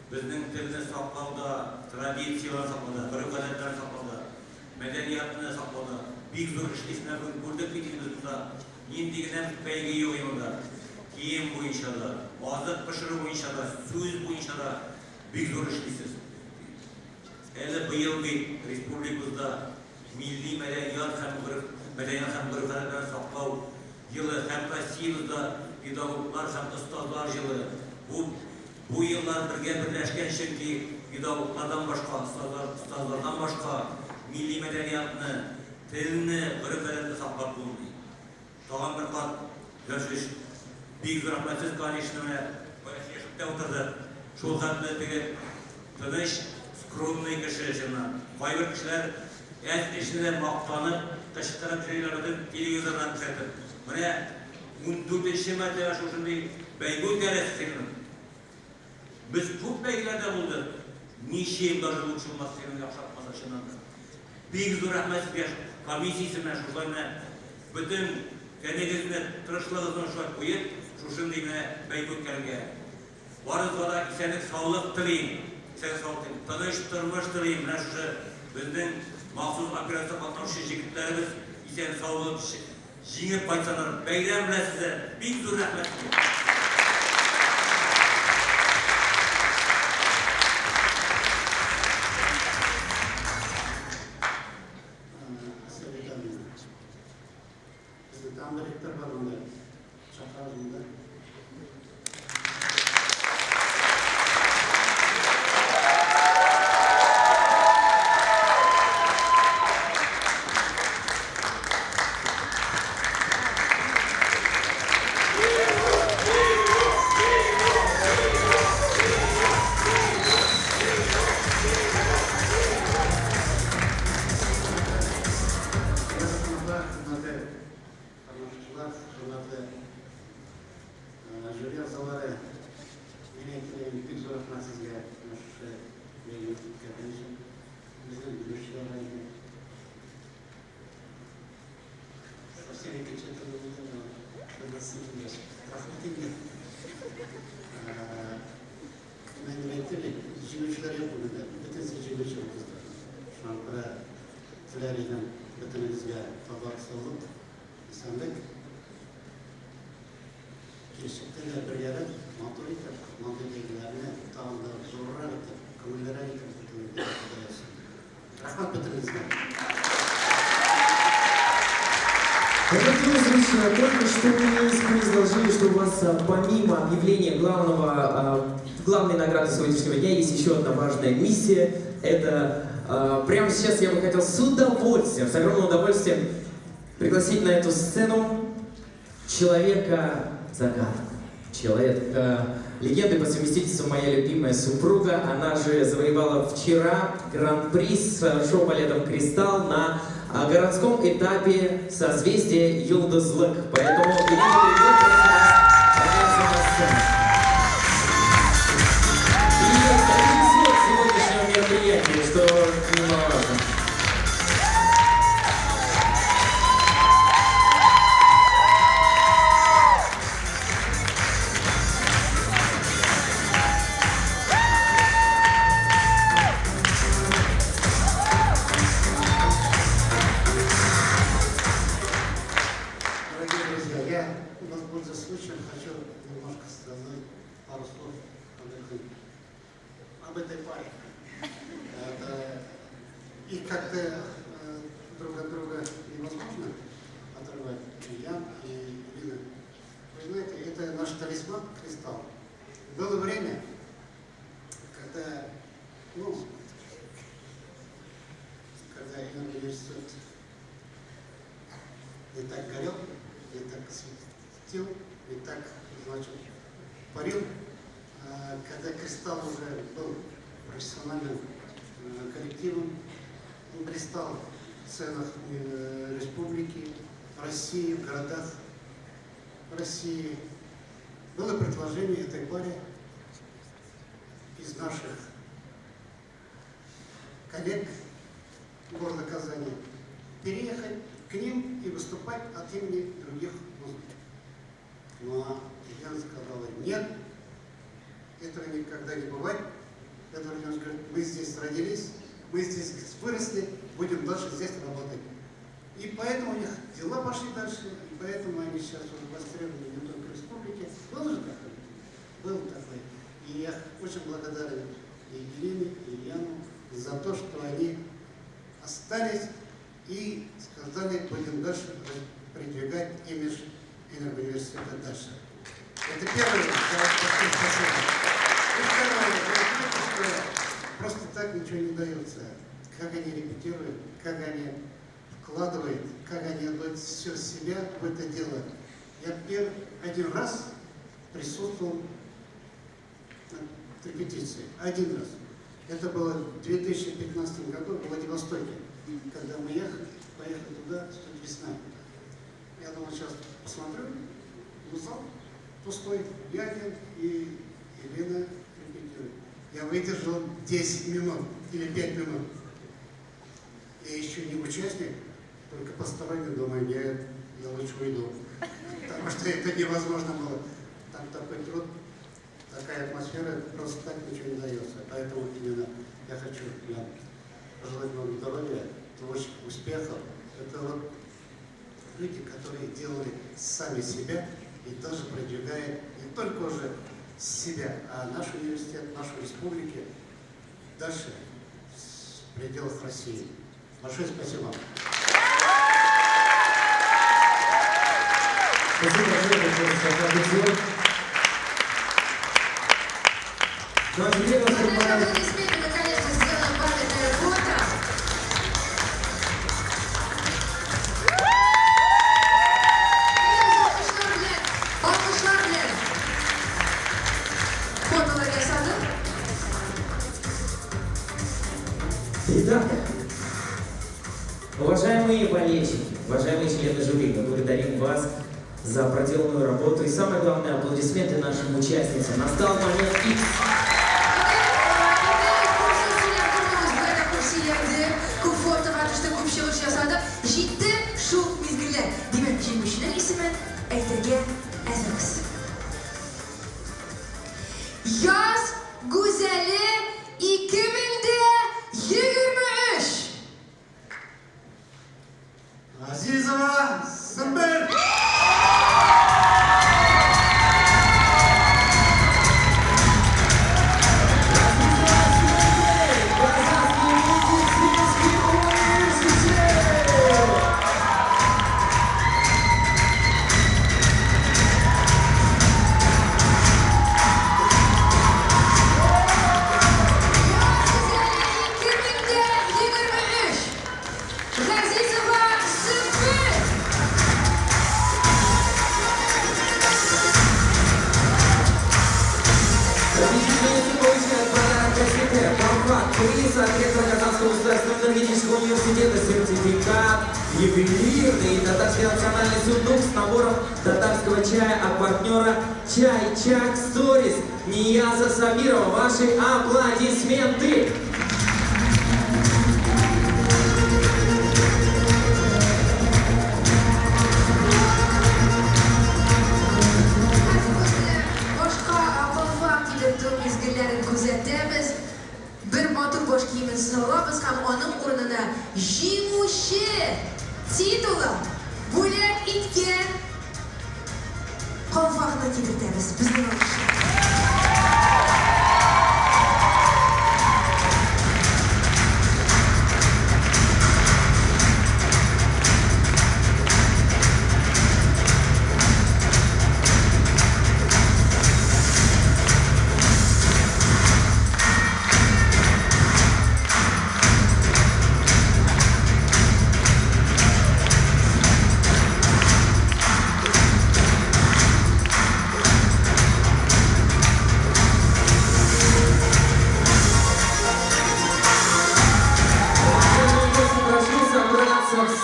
безнең телне саклауда, традицияләрне саклауда, гореф-гадәтләрне саклауда, мәдәниятны саклауда бик зур эшлисез. Менә бүген күрдек бит инде без монда нинди генә бәйге юк монда. Кием буенча да, азык пешерү буенча да, сүз буенча да бик зур эшлисез. Әле быел бит республикабызда милли мәдәният һәм гореф мәдәният һәм гореф-гадәтләрне саклау елы һәм Россиябездә педагоглар һәм остазлар елы. Бу Бу еллар бергә берләшкән, чөнки педагоглардан башка, остазлардан башка милли мәдәниятны, телне, гореф-гадәтне саклап булмый. Тагын бер кат Яшь бик зур рәхмәт сез, конечно, менә кая сөйләшеп тә утырдык. Шул хәтле теге тыныч, скромный кеше чыннан. Кайбер кешеләр әз эшне дә мактанып, кычкырып йөриләр, бөтен телевизордан күрсәтеп. Менә ундүртенче мәртәбә шушындый бәйге үткәрәсез синең. Без күп бәйгеләрдә булдык. Ничем даже лучше булмас синең яхшырак булмаса, чыннан да. Бик зур рәхмәт сезгә, комиссиясе менә шушылай менә бөтен тәнегезне, тырышлыгызны шулай куеп, шушындый менә бәйге үткәрергә. Барыгызга да исәнлек, саулык телим. Исәнлек, саулык телим. Тыныч тормыш телим. Менә шушы безнең махсус операция катнашучы җегетләребез исән сау булып җиңеп кайтсалар. Бәйрәм белән сезне! Бик зур рәхмәт сезгә! Безнең тагын бер ректор бар монда. Чакырабыз монда. Хөрмәтле катнашучылар, хөрмәтле жюри әгъзалары, мин әйтәм, бик зур рәхмәт сезгә менә шушы бәйгене үткәргән өчен. Безнең ведущийларга инде. Совсем икенче төрле булды, но рәхмәт инде. Мен әйттем бит, җиңүчеләр юк бүген дә. Бөтенесе җиңүче кызлар. Шуңа күрә теләр идем бөтенегезгә табак саулык, исәнлек. Киләчәктә дә бергәләп, матур итеп, мондый бәйгеләрне тагын да зуррак итеп, күңеллерәк итеп үткәрергә Ходай язсын. Рәхмәт бөтенегезгә. Владимир Владимирович, только что мне изложили, что у вас помимо объявления главной награды сегодняшнего дня есть еще одна важная миссия. Это прямо сейчас я бы хотел с удовольствием, с огромным удовольствием пригласить на эту сцену человека-загадку. Человека легенды по совместительству моя любимая супруга. Она же завоевала вчера гран-при с шоу-балетом «Кристалл» на городском этапе созвездия Йолдызлык. Поэтому Елена Григорьевна подняться на сцену. И режиссер сегодняшнего мероприятия, что немаловажно. Дорогие друзья, я, воспользуясь случаем, хочу немножко сказать пару слов об этой паре. Это, их как-то друг от друга невозможно оторвать. И Ян, и Ирина. Вы знаете, это наш талисман «Кристалл». Было время, когда, когда университет не так горел, не так светил, не так, значит, парил. Когда «Кристалл» уже был профессиональным коллективом, он блистал в сценах республики, России, в городах России. Было предложение этой паре из наших коллег города Казани переехать к ним и выступать от имени других вузов. Но Елена сказала: нет, этого никогда не бывает. Петр Владимирович говорит: мы здесь родились, мы здесь выросли, будем дальше здесь работать. И поэтому у них дела пошли дальше, и поэтому они сейчас уже востребованы не только в республике. Был же такой? Был такой. И я очень благодарен и Елене, и Яну за то, что они остались и сказали: будем дальше продвигать имидж энергоуниверситета дальше. Это первое, я вас прошу, спасибо. И Что просто так ничего не дается. Как они репетируют, как они вкладывают, как они отдают все себя в это дело. Я один раз присутствовал на репетиции. Один раз. Это было в 2015 году в Владивостоке, когда мы поехали туда, весна. Я думал, сейчас посмотрю, ну зал пустой, я один и Елена репетирует. Я выдержал 10 минут или 5 минут. Я еще не участник, только посторонний, думаю, нет, я лучше уйду. Потому что это невозможно было. Там такой труд, такая атмосфера, просто так ничего не дается. Поэтому именно я хочу пожелать вам здоровья, творческих успехов. Это вот люди, которые делали сами себя и тоже продвигают не только уже себя, а наш университет, нашу республику дальше в пределах России. Большое спасибо. Спасибо большое. Ну а теперь у нас аплодисменты, мы, конечно, сделаем памятное фото. Алкышлар белән фотолар ясадык. Итак, уважаемые болельщики, уважаемые члены жюри, мы благодарим вас за проделанную работу и, самое главное, аплодисменты нашим участницам. Настал момент X. Җитте шул мизгелләр. Димәк, җиңүченең исемен әйтергә әзербез. Яз гүзәле 2023. Азизова Сөмбел! Приз от ректора Казанского государственного энергетического университета, сертификат ювелирный и татарский национальный сундук с набором татарского чая от партнера Чай Чак Сторис Нияза Сабирова. Ваши аплодисменты! Башка калфак кидертү мизгелләрен күзәтәбез. Бер матур баш киемен салабыз һәм аның урынына җиңүче титулы бүләк иткән калфакны кидертәбез. Безнең алкышлар.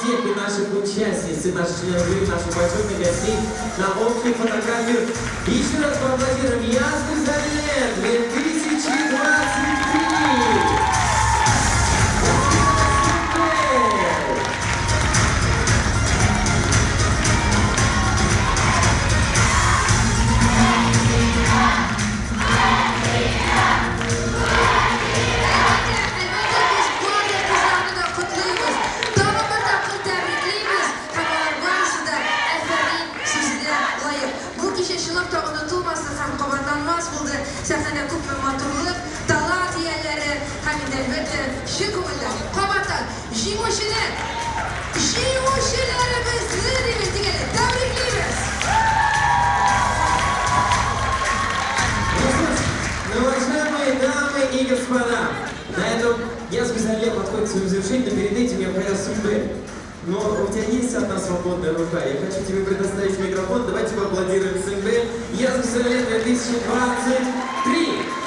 Всех и наших участниц, и наших членов жюри, наших почетных гостей на общую фотографию. И еще раз поаплодируем Яз Гүзәле 2023! Сәхнәдә күпме матурлык, талант ияләре һәм инде әлбәттә чын күңелдән кабаттан җиңүчене, җиңүчеләребезне дип әйтик тәбриклибез! Ну, уважаемые и господа, на этом Яз Гүзәле подходит к своему завершению, но перед этим я бы хотел, Сумбель, но у тебя есть одна свободная рука, я хочу тебе предоставить микрофон, давайте поаплодируем Сумбель. Яз Гүзәле 2023!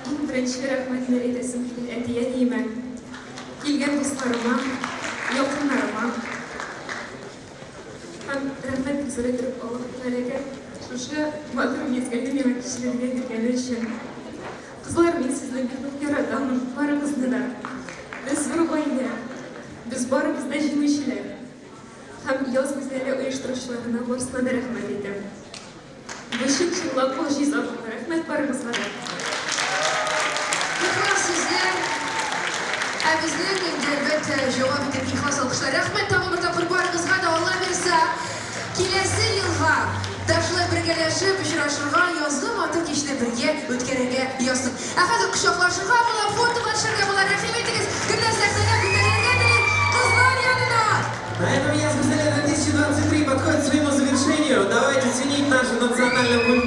Иң беренче рәхмәтне әйтәсем килә әти-әниемә, килгән дусларыма, якыннарыма. Һәм рәхмәт зур итеп Аллаһ Тәгаләгә шушы матур мизгелне миңа кичерергә биргәне өчен. Кызлар, мин сезне бик нык яратамын, барыгызны да. Без зур гаилә, без барыбыз да җиңүчеләр. Һәм Яз гүзәле оештыручыларына барысына да рәхмәт әйтәм. Бу чын-чынлап могҗиза булды. Рәхмәт барыгызга да. Ихлас сүзләр. Ә безнең инде, әлбәттә, җавап итеп ихлас алкышлар. Рәхмәт тагын бер тапкыр барыгызга да, Алла бирса, киләсе елга да шулай бергәләшеп очрашырга, язгы матур кичне бергә үткәрергә язсын. Ә хәзер кочаклашырга була, фотога төшәргә була. Рәхим итегез, кемнәр сәхнәгә күтәрелергә тели, кызлар янына! На этом Яз Гүзәле 2023 подходит к своему завершению. Давайте ценить нашу национальную культуру.